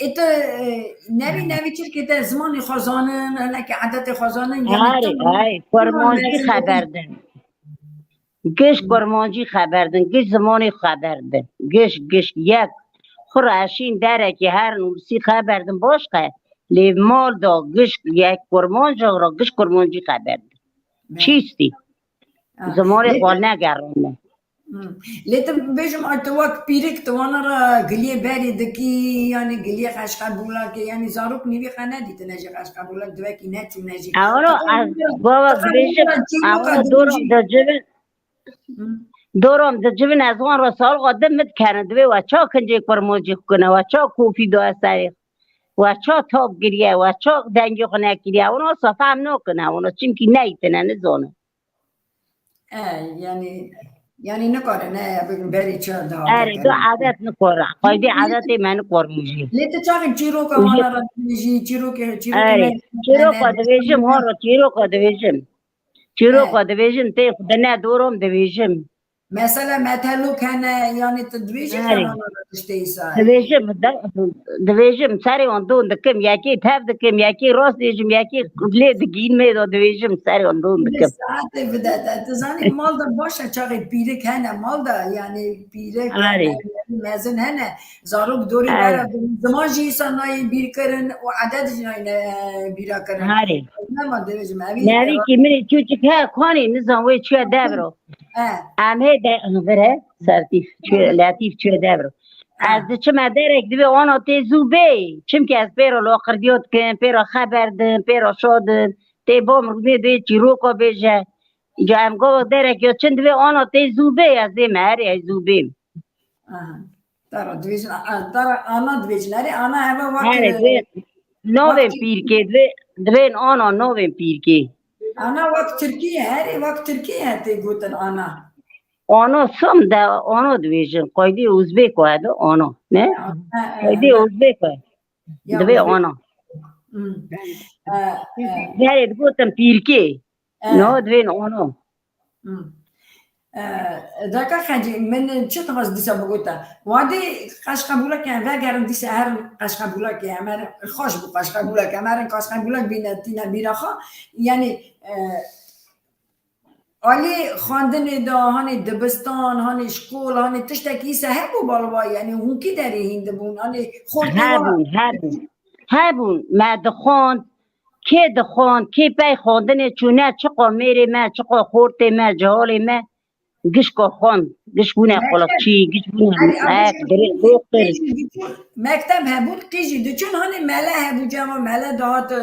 Ê tu, e, nevî, nevî çirkê te zimanê xwe zanin, hinekî edetê xwe zanin, yani. Erê, erê, kurmancî xeber din. Giş kurmancî xeber din, giş zimanê xeber din. Giş, giş, yek. Xwe re eşîn derekê herin û sî xeber din baş qe. Lê mal da giş yek kurmanca ra giş kurmancî xeber din. Çîstî. Zimanê xwe negerîne. Lê tu bêjim, ay tu wek pîrik tu wana re giliyê berê dikî, yanî giliyê qeşqebûlakê, yanî zarok nîvî qe nedîtine jî qeşqebûlak divekî neçûne jî. Ewro ez baba dibêjim, ewro doram dicivin, doram dicivin ez wan re salxa din min dikerin, divê we ça kincê kurmancî xwe kine, we ça kofî da serê, we ça tab giriye, we ça dengê xwe nekiriye, ewro safa em nakine, ewro çimkî neytine, nizane. E, yani, yani nikare ne berî çi da. Erê, tu adet nikare. Qaydê adetê me nikar mijî. Lê tu çaxê çîroka wana re dijî, çîrokê, çîrokê me. Çîroka divêjim, horo çîroka divêjim. Çîroka divêjim, tê xwe ne dorom divêjim. Mesela metelok hene, yani tu divêjî xemana tiştê îsa. Divêjim, divêjim, serê wan don dikim, yekê tev dikim, yekê rast dêjim, yekê lê digîn mêdo divêjim, serê wan don dikim. Saetê bide te. Tu zanî mal de baş e, çaxê pîrik hene mal de, yani pîrik hene, mezin hene. Zarok dorê bera ziman jî îsa nayê bîr kirin û edet jî nayê bîra kirin. Erê. Nema divêjim, evî. Nevîkî min ê çûçik he, kanî nizan wê çûye devro. Em hê de vire sertîf, çûye letîf, çûye devro. Ez diçime derek divê ana tê zû bê. Çimkî ez pêro loqirdiyo dikim, pêro xeber dim, pêro şo dim. Tê bom rûnê divê çîroka bêje. Îca em gava derek yo çin divê ana tê zû bê, ez dê me herê ez zû bêm. Aha. Tara divêjin, a, tara ana divêjin. Erê ana heve wek. Erê, divê navên pîrkê, divê, divên ana navên pîrkê. Ana wek tirkî ye, herê wek tirkî ye tê gotin ana. Ana sim de, ana divêjin. Qaydê Uzbêk o hebe ana, ne? Qaydê Uzbêk o. Divê ana. Herê digotin pîrkê. No divên ana. Daka Xecî, min çi dixwest dîsa bigota? Wadê qeşqebûlek em vegerin dîsa herin qeşqebûlekê, em herin xweş bû qeşqebûlek, em herin qeşqebûlek bîne tîne bîra xwe. Yanî, e, alî xwendinê de, hanê dibistan, hanê şkol, hanê tiştekî îsa hebû balwa, yanî hûn kî derê hîn dibûn, hanê xortê wan. Hebûn, hebûn. Hebûn, me dixwand, kê dixwand, kê pey xwendinê çû, ne çiqa mêrê me, çiqa xortê me, cihalê me, gişka xwend, giş bûne qulakçî, giş bûne ek, dirê, doxtir. Mekteb hebûn, qîjî diçûn, hanê mele hebû, cema mele dihat, e,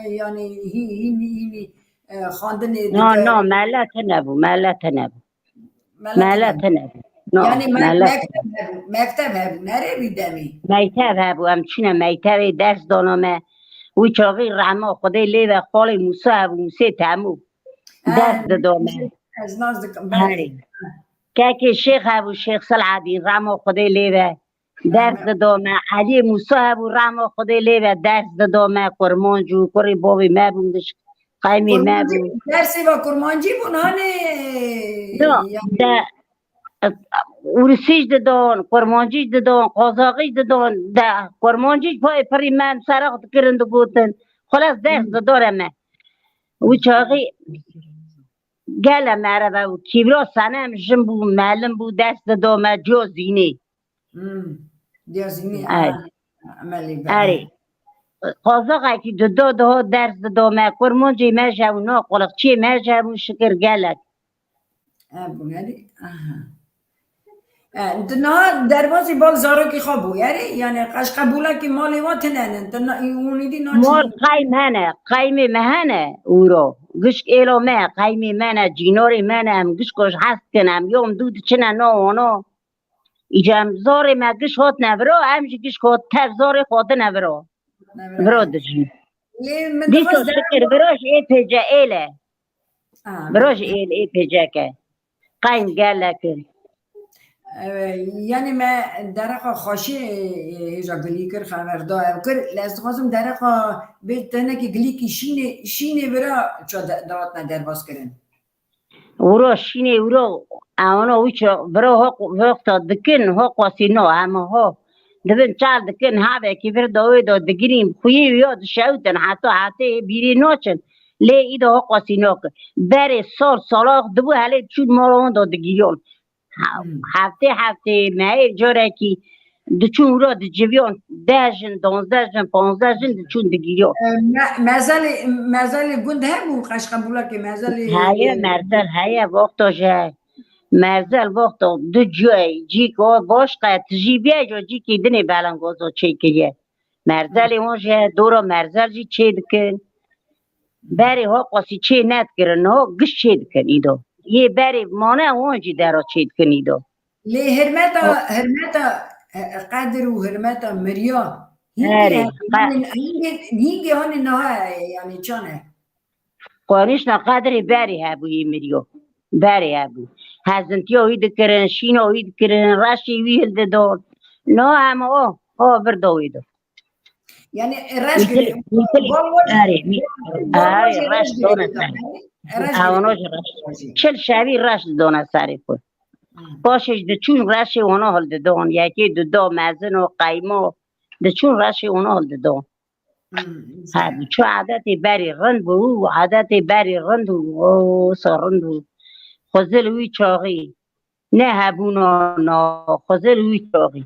yanî hî-, hînî, hînî, e, xwendinê. Na, na, mele tune bû, mele tune bû. Mele tune bû. No, yani me- melek. Mekteb hebû, mekteb hebû, nerê wî demî? Meytev hebû, em çûne meytevê ders dana me. Wî çaxî rehma Xwedê lê ve xalê Mûsa hebû, Mûsê Temû. Ders dida me. Ez nas dikim, belê. Herê. Kekê Şêx hebû, Şêx Silhedîn, rehma Xwedê lê ve. Ders dida me. Eliyê Mûsa hebû, rehma Xwedê lê ve, ders dida me, kurmanc û kurê bavê me bûn, gişk qeymê me bûn. Dersê ve kurmancî bûn, hanê? No, yani de, Ûrisî jî didon, kurmancî jî didon, qazaxî jî didon, de kurmancî jî payê pirî me em seraq dikirin digotin. Xulês ders didore me. Wî çaxî gele mereve û Kîbra Senem jin bû, melim bû, ders dido me, Ciyo Zînê. Hmm. Ciyo Zînê, Ey. Ha, emelî be. Erê. Qazaxekî dido diho ders dido me, kurmancê me jî hebû, no quliqçiyê me jî hebû, şikir gelek. E, bûnerî, aha. E, tu niha derbasî bal zarokî xwe bû, erê? Yani qeşqebûlekî malê we tine nin, tu na-, hûn êdî naçin. Mal qeym hene, qeymê me hene ûro. Gişk êlo me, qeymê me ne, cînorê me ne, em gişko ji hez dikin, em yom dû diçine no ono. Îca em zarê me giş hatine viro, em jî gişko tev zarê xwatine viro. Viro dijî. Lê min Dîsa dixwest şikir viro ji ê pêce êle. Ha, Viro ji ê, ê pêceke. Qeym gelek in. Ew, yani me dereqa xweşê, e, hêja gilî kir, xeber da ew kir. Lê ez dixwazim dereqa bê tenekî gilîkî şînê, şînê vira ça de-, dihatine derbas kirin. Wiro şînê wiro, ewno wî ço viro ho-, wexta dikin, ho qasî no, hema ho. Dibin çal dikin, havekî vir da wê da digirîn, xuyê wî ya dişewtin, heta hetê bîrê naçin. Lê îda ho qasî nakin. Berê sal, salax dibû helê çûn mala wan da digiriyon. Ha-, Hmm. Heftê heftê, mehê carekî diçûn wira diciviyon, deh jin, donzdeh jin, panzdeh jin diçûn digiriyon. E, me-, mezelê, mezelê gund hebû, qeşqebûlekê mezelê, Heye, e, merzel heye, wexta jî heye. Merzel wexta du ciyê, cîk o baş qe, tijî bîye, jo cîkê dinê belengozo çêkiriye. Merzelê wan jî heye, dora merzel jî çê dikin. Berê ho qasî çê nedikirin, ho giş çê dikin îdo. Yê berê mane wan jî dera çê dikin îdo. Lê hirmeta, hirmeta, e, qedir û hirmeta miriya hîngê Erê, he-, qe- hîngê, hîngê, hîngê hanê niha heye, yani çan e? Qanîşna qedirê berê hebû yê miriyo. Berê hebû. Hezintiya wî dikirin, şîna wî dikirin, reşê wî hildidon. No hema o, o vir da wê do. Yani reş Mîtil, girê-, mîtil, bal waj-, erê, mî-, bal erê, wajê reş reş dona girê-, serê. Reş Ewno girê-, jî reş. Çil şevî reş didona serê xwe. Hmm. Paşê jî diçûn reşê wana hildidon. Yekê dida mezin o, qeymo. Diçûn reşê wana hildidon. Hmm, Ha, çu edetê berê rind bû, edetê berê rind bû, o, sa rind bû. Xizil wî çaxî. Ne hebûna na, xizil wî çaxî.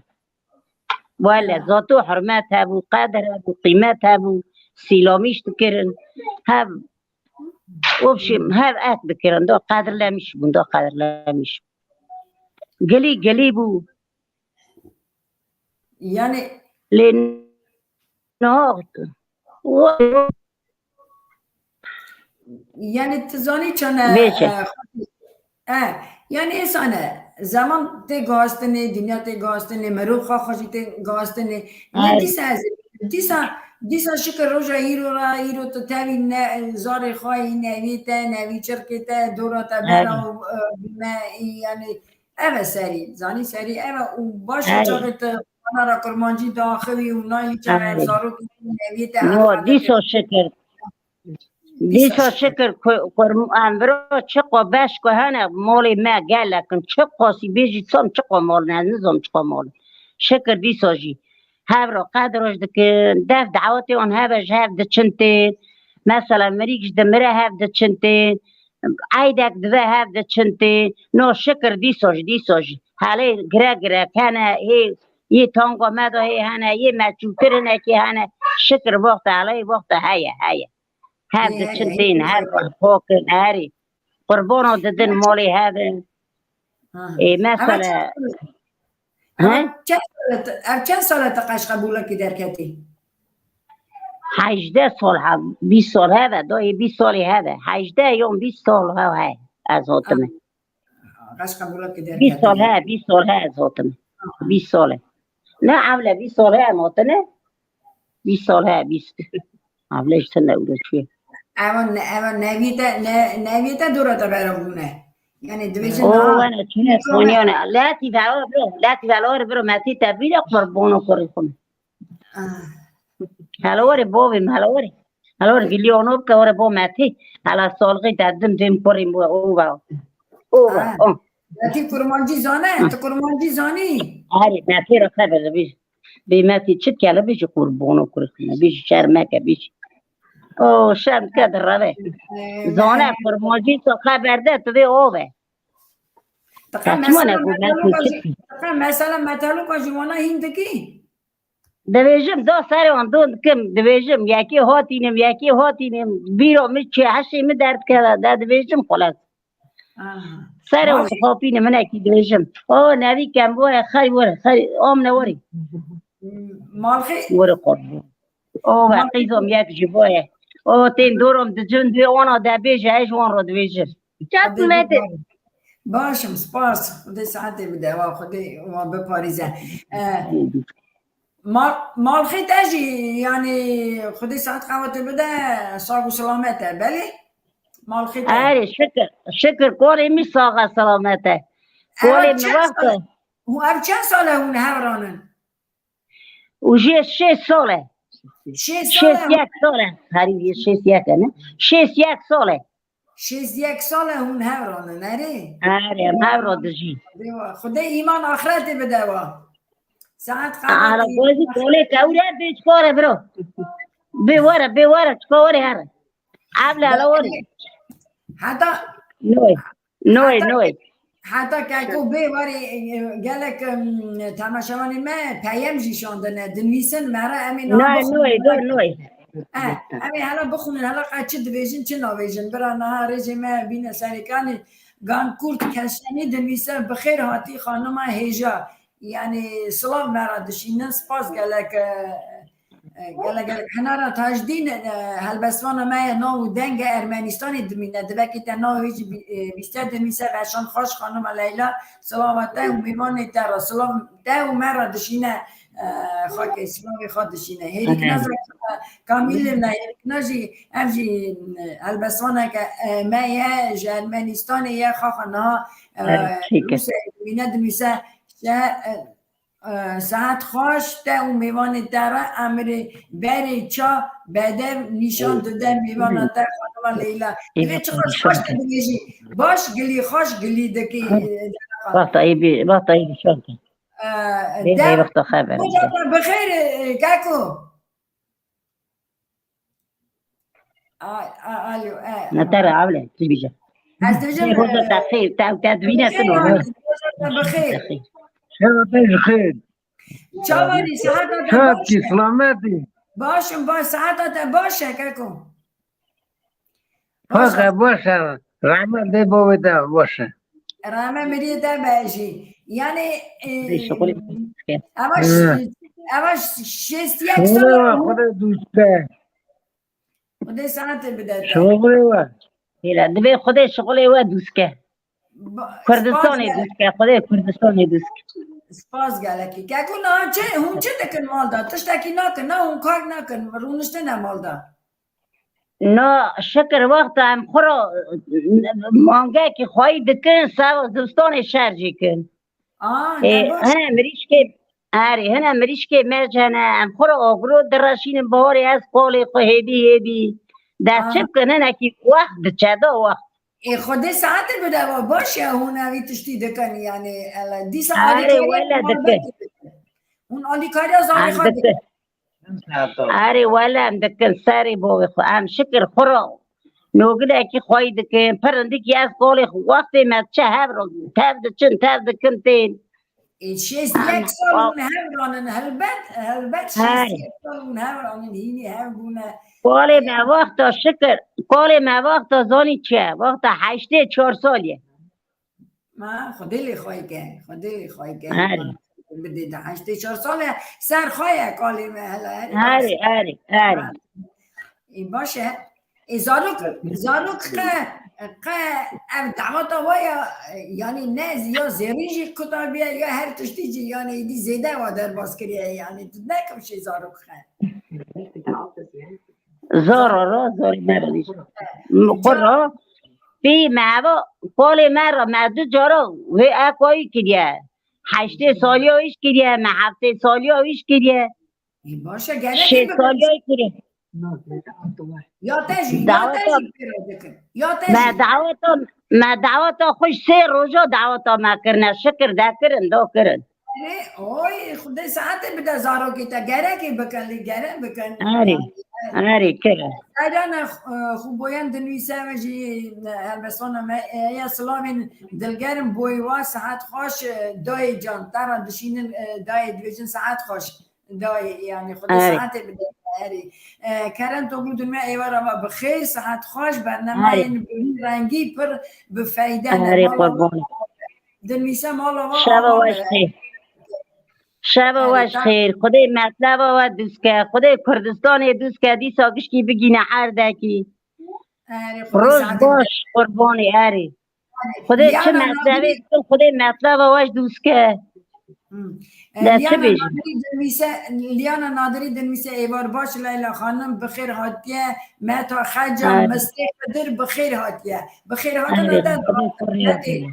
Wele, Ha. zato hurmet hebû, qedir hebû, qîmet hebû, sîlamîş dikirin. Hev, opşim, hev ek dikirin, da qedirlemîş bûn, da qedirlemîş. Gilî, gilî bû. Yani Lê niha, yani tu zanî çane, Bêje. e, e, yani êsane, zeman tê guhastinê, dinya tê guhastinê, mirov xwe xwe jî tê guhastinê. Ne Ay. dîsa ez, dîsa, dîsa şikir roja îro ra, îro tu tevî ne, zarê xwe yî nevî te, nevî çirkê te, dora te Ay. bera û, e, me, yani, Ev e serî, zanî serî ev e û baş e Erê. çaxê tu xwana ra kurmancî diaxivî û nayî çaxê Erê. zarokî neviyê te No, hevkar dîsa dike. şikir. Dîsa Dîsa şikir. şikir ku, ku em viro çiqo beş ku hene molê me gelek in. Çiqo sî bêjî çam çiqo mol ne, ez nizam çiqo mol. Şikir dîsa jî. Hev ra qedir roj dikin. Dev dawetê wan hev e ji hev diçin tên. Mesela mirîk ji dimire hev diçin tên. Eydek dibe hev diçin tê. No şikir dîsa jî, dîsa jî. Helê girek girek hene, hê, yê tanga me de hê hene, yê me çûtir hinekê hene. Şikir wexta helê wexta heye, heye. Hev Heye, diçin heye, tên, heye. hev pakin, herî. Qurbano didin Ama malê hev in. Ha. Ê, Ama mesela, çend sal e? He? Ama çend sal e te, ev çend sal e te qeşqebûlekî derketî? Hejdeh sal he, bîst sal heve, dayê bîst salê heve. Hejdeh yan bîst sal he, he, ez hatime. Qeş qebûlekî derketiye. Bîst sal he, bîst sal he ez hatime. Bîst sal e. Ne, evle bîst sal he em hatine. Bîst sal he, bîst. Evle ji tine ewro çûye. Ewa ne-, ewa nevî te, ne-, nevî te dora te bera bûne. Yani dibêjin O, ha, wene çûne Sonyane. Letî velo biro, letî velo biro, metî te bîre qurbono kurê xwe. Ah. Hele were bovê me, hele were. Hele were gilî ono bike, were bo metî. Hele salixê te dim dim kurê mi, o va. O va, Ah. o. Metî kurmancî zane, tu kurmancî zanî? Erê, metî re xeber de bî. Bê metî çi kele bî ji qurbono kurê xwe, bî ji şermeke, bî ji. O, şerm ke de reve. Ee, Zane me- kurmancî to xeber de, tu vê o ve. Te qe Saçma mesela ne bu, metî meteloka çi jî, kî? Te qe mesela meteloka jî wana hîn dikî? Dibêjim, da serê wan don dikim, dibêjim, yekê hatînim, yekê hatînim, bîra min çi, heşê min derdikeve, de dibêjim, xwelas. Aha. Serê wan Malxê dixapînim, hinekî dibêjim. O, nevî kem, were, xey, were, xey, amne were. Malxê Were qurban. O, ve Malxê qîzom yek ji bo ye. O, tên dorom dicin, dê wana de bêje, ez ji wan re dibêjim. Çat Xwedê mete. biparê. Baş im, spas. Xwedê saetê bide, wa Xwedê wa biparêze. Eh, Mal, malxê te jî, yani, Xwedê saet qewetê bide, sağ û selamet e, belê? Malxê te. Erê, şikir, şikir, kolê min sax e, selamet e. Kolê Ev min çend wext sal e? e. Hûn ev çend sal e hûn hev ranin? Û jê şêst sal e. Şêst sal e Şêst hûn yek sal e. Herî jê şêst yek e, ne? Şêst yek sal e. Şêst yek sal e hûn hev ranin, erê? Erê, em hev ra dijî. Xwedê wa, Xwedê îman axretê bide wa. Saet Ala qewetê bozî kolê kewre bê çikare biro. Bê were, bê were, çika were here. Evle hele were. Heta Noy, noy, heta noy. Heta keko bê warê, e, gelek, em, temaşevanê me peyem jî şandine, dinivîsin, me re em ê niha Noy, bixwînin, noy, gelek. do, noy. E, em ê hela bixwînin, hela qe çi dibêjin, çi navêjin. Bira niha rêjê me bîne serê kanê, Gan Kurt Keşenî dinivîse, bi xêr hatî xanima hêja. Yani silav me re dişînin, spas gelek, e, E, gelek, gelek. Hinara Tajdîn, e, helbestvana me ye, nav û denge Ermenistanê dimîne. Divekê te navê wê jî bî-, e, bîste dimîse, Veşan Xaş xanima Leyla, silava te û mêvanê te re, silav te û me re dişîne, e, xakê, silavê xwe dişîne. Hêrîknaza Kamîl ne, hêrîkna jî, ev jî, e, helbestvaneke, e, me ye, ji Ermenistanê ye, xaxa niha, e, Rûsyayê dimîne, dimîse, şe-, e, E, Saet xweş te û mêvanê te re emirê berê ça bedev nîşan dide mêvana te xanima Leyla. Divê çi xweş xweş te dibêjî. Baş gilî, xweş gilî dikî, e, Wexta êbî, wexta êbî şan te. E, Bê de, vê wexta xeber. Roja te bi xêr, e, keko. A, a, alo, e. Ne te re avle, tu bîje. Ez dibêjim, Bê roja e, te xêr, te, te dibîne bixêr, tu roja te bixêr. Şeva te ji xêr. Çawarî, seheta te baş e. Saetî, selametî. Baş im, baş, seheta te baş e, keko. Baş e. Faxe baş e. Rahmet dê bavê te baş e. Rame miriyê te be jî. Yani, e, Bê şixulê. eva ş-, eva ş-, şêst yek sal. Şixulê wa Xwedê dûste. Xwedê saetê bide te. Şixulê we. Hêla, divê Xwedê şixulê we dûst ke. Ba-, Kurdistanê spas dûst ke, Xwedê Kurdistanê dûst ke. Spas gelekî. Keko niha çi, hûn çi dikin mal de? Tiştekî nakin, na hûn kar nakin, rûniştine mal de. Na, şikir wexta em xwe re mangekî xwayî dikin, seba zivistanê şer jî kin. Aa, Ê, ne baş. Hene mirîşkê, erê, hene mirîşkê merc hene, em xwe re agro direşînin, baharê ez qalê xwe hêdî hêdî. De Aa. çi bikin, hinekî wext diçe da wext. Ê, Xwedê saetê bide wa, baş e, hûn evî tiştî dikin, yani, ele, dîsa Erê, alîkariya wele dikin. Hûn alîkariya zarê Em xwe dikin. dikin. Erê wele em dikin serê bavê xwe. Em şikir xwe re noginekî xwayî dikin. Pir hindikî ez qalê xwe wextê me diçe hev re, tev diçin, tev dikin tên. Ê, şêst yek sal hûn hev ranin, helbet, helbet şêst yek sal hûn hev ranin, hînî hev bûne. Qalê me wexta şikir, qalê me wexta zanî çi ye? Wexta heştê çar sal ye. Ma, Xwedê lê xwayî ke, Xwedê lê xwayî ke. Erê. Bidê de heştê çar sal e, ser xwe ye kalê me hela, erê, Erê, erê, erê. Ê, baş e. Ê, zarok, zarok qe, Qe ev daweta wa ya, yanî ne ya zêrîn jî qutabiye ya her tiştî jî, yanî êdî zêde wa derbas kiriye, yanî tu nekim şê zarok xe. Zara ra zarê me ra dî. Qura pî me eva kolê me ra me du cara wê ekoyî kiriye. Heştê saliya wî jî kiriye, me heftê saliya wî jî kiriye. Ê, baş e, gerek Şê e bikin. Saliya wî kiriye. Ya te jî, ya te Daweta jî pêro dikin. Ya te Me jî. daweta, me daweta xwe ji sê roja daweta me kirine. Şikir de kirin, do kirin. Erê, oy, Xwedê saetê bide zarokê te. Gerekê bikin, lê gerek bikin. Erê, erê, kirin. Serana, e, xwe boyan dinivîse ve jî, e, helbestana me, e, ya silavên dilgerim boy wa, saet xweş, e, dayê can, te ra dişînin, e, dayê dibêjin saet xweş. Dayê, yanî Xwedê Erê. saetê bide, erê. E, Kerem Toglu dinme êvara me bi xêr, saet xweş, bernameyên Erê. bi rengî pir bi feyde ne. Erê, Mala qurban. Dinivîse mala wa Şeva awa weş be. Xêr. Şeva Erê, weş ta- xêr. Xwedê metleva we dûst ke. Xwedê Kurdistanê dûst ke. Dîsa gişkî bigîne erdekî. Erê, Xwedê Roj saetê baş, qurbanê erê. Xwedê çi Liyana metlevê Nadirî- dikin, Xwedê metleva we ji dûst ke. Hmm. De E, çi Liyana bêjim? Nadirî dinivîse, Liyana Nadirî dinivîse êvar baş Leyla Xanim bi xêr hatiye. Meta Xeca Evet. Mistê Xidir bi xêr hatiye. Bi xêr hatina Evet, te Xwedê xwe rêz bide.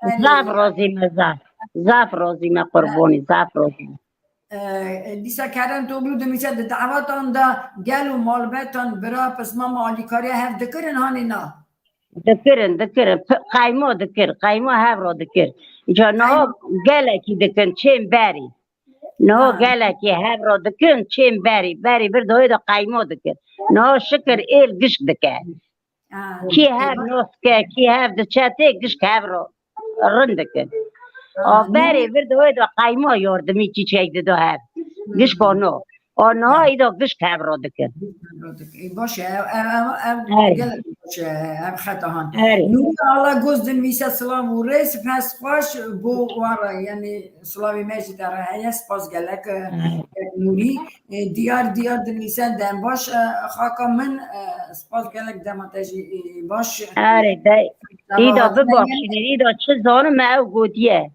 Erê. Zaf razî me, zaf. Zaf razî me, qurbanî, zaf razî me. E, dîsa Kerem Toglu dinivîse di dawetan de gel û malbetan bira pismama alîkariya hev dikirin hanê na? Dikirin, dikirin. P- Qeyma dikir, qeyma hev ra dikir. Ca niha Qeyma. Gelekî dikin, çên berî. Niha Ha. Gelekî hev ra dikin, çên berî. Berî vir dayê de qeyma dikir. Niha şikir êl gişk dike. Ha. Kî hev nas ke, kî hev diçe tê, gişk hev ra rind dikin. Ha. A berê vir dayê de qeyma yardimî çîçek dida hev. Gişk a no. A niha îda gişk hev ra dikin. Ê, baş e, ev, ev, ev, ev Erê. gelek baş e, ev xeta han. Erê. Nûrî Alagöz dinivîse silav û rêz, pes xweş bo wara, yanî silavê me jî te re heye, spas gelek, e, Erê. Nûrî. E, Diyar, Diyar dinivîse dem baş, e, xaka min, e, spas gelek dema te jî, e, baş. Erê, de, Selavat îda me bibaxşîne, îda çi zanim me ew gotiye.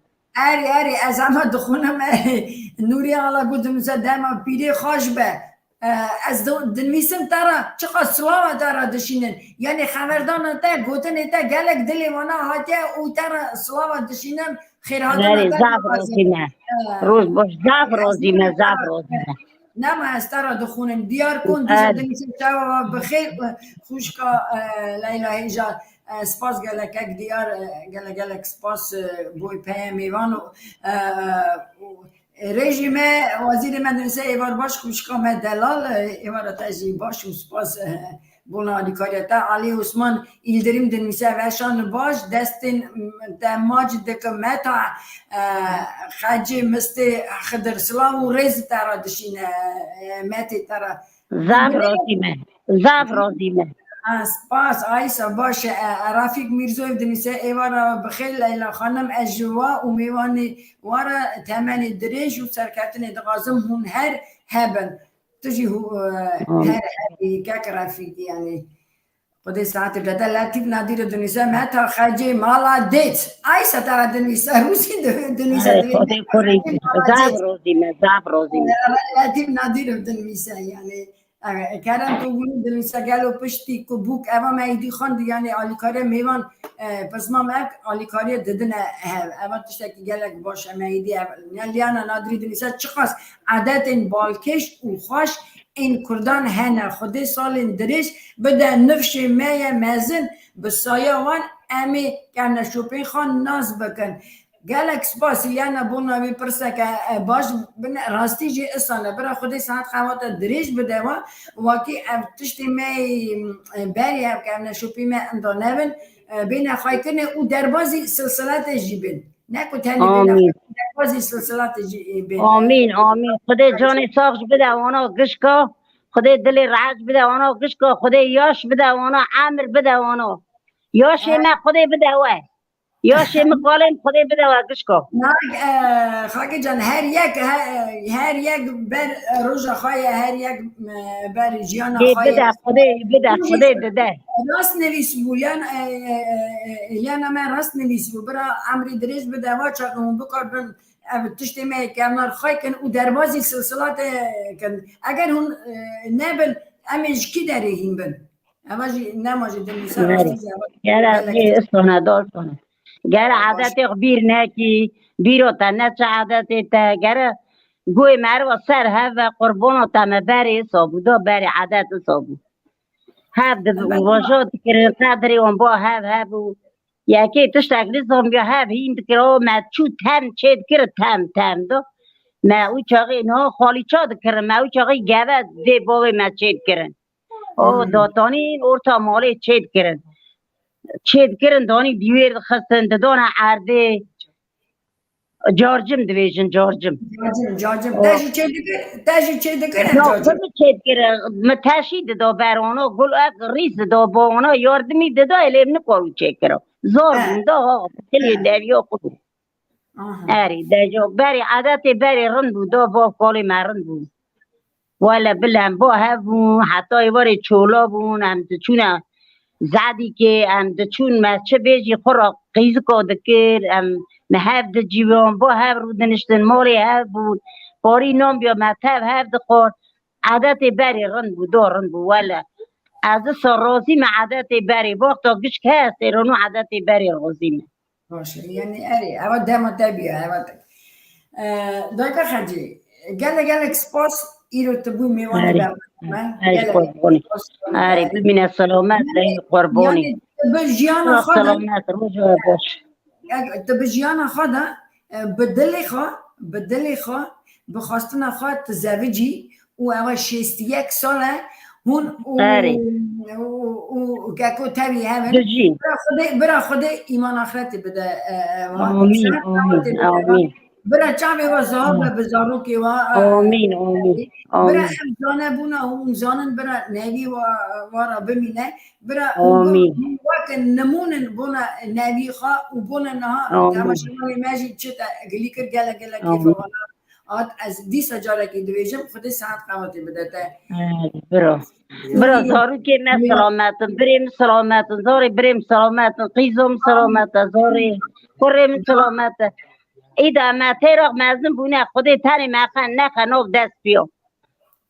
Erê, erê, ez hema dixwînim, erê. Nûrî Alagöz dinivîse dema pîrê xweş be. E, ez di-, dinivîsim te re, çiqas silava te re dişînin. Yanî xeberdana te, gotinê te gelek dilê wana hatiye û te re silava dişînim, xêrhatina Erê, te zaf razî me. E, Roj baş, zaf razî me, zaf razî me. Nema ez te re dixwînim. Diyar Kon dîsa Erê. dinivîse çawa bi xêr, e, xwişka, e, Leyla Hêja. E, spas gelek kek Diyar, e, gelek gelek spas, e, bo peyamê wan û, e, û rêjî me, wezîrê me dinivîse êvar baş, xwişka me delal, e, êvara te jî baş û spas, e, bona alîkariya te. Alî Osman Îldirim dinivîse veşan baş, destên te maç dikim Meta, e, Xecê Mistê Xidir, silav û rêz te re dişîne, e, Metê te re. Zaf razî me. Zaf razî me. Ha, spas, Aysa, baş e. E, Rafîk Mîrzoyev dinivîse êvara bi xêr Leyla Xanim, ez ji wa û mêvanê wa re temenê dirêj û serkeftinê dixwazim, hûn her hebin. Tu jî hû, e, Amin. her hebî, kek Rafîk, yanî. Xwedê saetê bide te. Letîf Nadîrov dinivîse Meta Xecê mala dêt. Aysa te re dinivîse, Rûsî di-, dinivîse Ay, divê Xwedê Meta xwe rê Xecê mala zaf dêt. razî me, zaf razî me. Letîf Nadîrov dinivîse, yanî. E, Kerem Toglu dinivîse gelo piştî ku bûk eva me êdî xwend, yanî alîkariya mêvan, e, pismam ev alîkariya didine hev. Eva tiştekî gelek baş e, me êdî ev. Ya Liyana Nadrî dinivîse çiqas edetên balkêş û xweş ên kurdan hene. Xwedê salên dirêj bide nifşê me ye mezin, bi saya wan em ê kevneşopên xwe nas bikin. Gelek spas Liyana bona vê pirseke, e, baş bine, rastî jî isan e. Bira Xwedê saet xewata dirêj bide we. Wakî ev tiştê me, e, berî ev kevneşopî me inda nebin, e, bêne xweykirinê û derbazî silsilatê jî bin. Ne ku tenê bêne Amîn. xweykirinê, derbazî silsilatê jî, e, bin. Amîn, amîn. Xwedê canê sax ji bide wana gişka. Xwedê dilê rehet bide wana gişka. Xwedê yaş bide wana, emir bide wana. Yaşê me Xwedê bide we. Ya şê min qalên Xwedê bide we gişko. Na, e, Xakê can, her yek, he- her yek ber roja xwe ye, her yek e, ber jiyana Dê xwe bide ye. Xwedê, bide Xwedê dide. Rast nivîs bû, yan e, e, e, e, yana me rast nivîs bû. Bira emrî dirêj bide, va çakin hûn bikarbin ev tiştê me yê kevnar xwe kin û derbazî silsilatê kin. Eger hûn e, nebin, em ê ji kî derê hîn bin? Eva jî nema jî din nîsa Nerê? Rastî jî eva Gere gelek bê istone, dostone. Gere Baş. Adetê xwe bîr nekî, bîro te ne çi adetê te. Gere guhê meriva ser hev ve qurbano te me berê isa bû, da berê adet isa bû. Hev di Elbet. Vaja dikirin, qedrê wan ba hev hev û yekê tiştek nizam ya hev hîn dikir, o me çû tem çê dikir, tem tem do. Me û çaxê niha xalîça dikirin, me û çaxê geve dê bavê me çê dikirin. O Hmm. datanîn orta malê çê dikirin. Çê dikirin, danî dîwêr dixistin, didana erdê. Carcim dibêjin, carcim. Cacim, cacim. O. Te jî çê dikir, te jî çê dikir em Ya, cacim. Xwe mi çê dikirin, mi teşî dida ber ona, gul ek rîs dida bo ona, yardimî dida, lê min nikar û çê kira. Zor He. Bûn da ha, tilê He. Deviya xwe. Aha. Erê, dejo, berê, adetê berê rind bû, da bav kalê me rind bû. Wele bilem, ba hev bûn, heta êvarê çola bûn, em diçûne Zadîkê, em diçûn me çi bêjî xwe ra qîzika dikir, em me hev dicîwan, ba hev rûdiniştin, malê hev bûn, parî nan biya me tev hev dixwar. Adetê berê rind bû, da rind bû, wele. Ez disa razî me adetê berê, wexta gişk heye, sêrano adetê berê razî me. Baş e, yani erê, eva dema te biya, eva te. E, Dayka Xecî, gelek gelek spas, îro tu bû mêvanê Erê. Bernameya me. Erê, Gelek qurbonî. Spas, Erê, bimîne selamet, Erê, qurbonî. Yani tu bi jiyana xwe de, Selamet, roja baş. Yani tu bi jiyana xwe de, e, bi dilê xwe, bi dilê xwe, bi xwestina xwe tu zevicî, û ew e şêst û yek sal e hûn û, Erê. Û, û, û keko tevî hev in. Bijî. Bira Xwedê, bira Xwedê îman axretê bide, e, e, wa. Amîn, Saet amîn, qewetê bide, wa. Amîn. Bira çavê wa zahab be bi zarokê wa, e, Amîn, amîn, Bira amîn. Em zane bûna hûn zanin bira nevî wa, wa ra bimîne. Bira hûn Amîn. Hûn weke nimûnin bona nevî xwe û bona niha Amîn. Temaşevanê me jî çi te gilî kir, gelek gelek Amîn. Kêfa wana. Hat ez dîsa carekî dibêjim, Xwedê saet qewetê bide te. Bira. Bira zarokê me selamet in, birê min selamet in, zarê birê min selamet in, qîzo min selamet e, zarê kurê min selamet e. Îda me têra mezin bûne, Xwedê tenê me xen nexe nav dest piyo.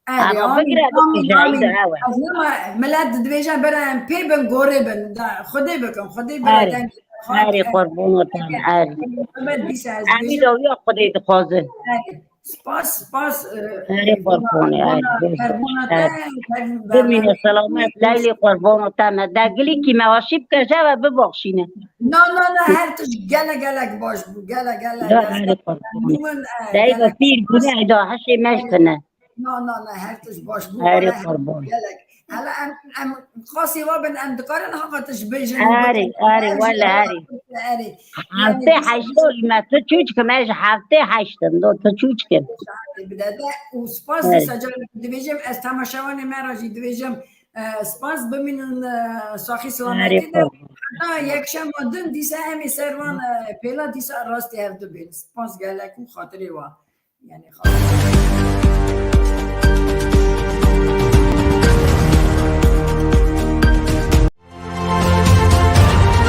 Erê, Ama amîn, bigire amîn, bikuje, amîn. Îda ew e. Ez nema, milet dibêje bira em pê bin, gorê bin. Da, Xwedê bikin, Xwedê bira Erê, dengê xwe, erê, erê, qurbana te, erê. Xwedê dîsa ez Em dibêjim. Îda wiya Xwedê dixwazin. Erê, spas, spas, e, Erê, e, qurbana, bona, erê, bona, bona te, erê. Bimîne selamet, Leylê qurbana te me. Degilîkî me aşî bike, jeve bibaxşîne. Na, na, na, her tişt gelek, gelek baş bû, gelek, gelek. Da, erê, qurbana. Dayka pîr bûne, da hişê meştine. Na, na, na, her tişt baş bû. Erê, wele, qurban. Gelek. Hele em, em xasê wa bin, em dikarin hava tişt bêjin û Erê, bikin. Erê, wele, erê. Erê. Heftê heşt ol me, tu çûçkim, ez ji heftê heşt im, do tu çûçkim. Bide de û spas Erê. Dîsa carekî dibêjim, ez temaşevanê me re jî dibêjim, e, spas bimînin, e, saxî selametî de. Erê, qurban. Heta yekşema din dîsa em ê ser van, e, pêla dîsa rastî hev dibên. Spas gelek û xatirê wa. Yani,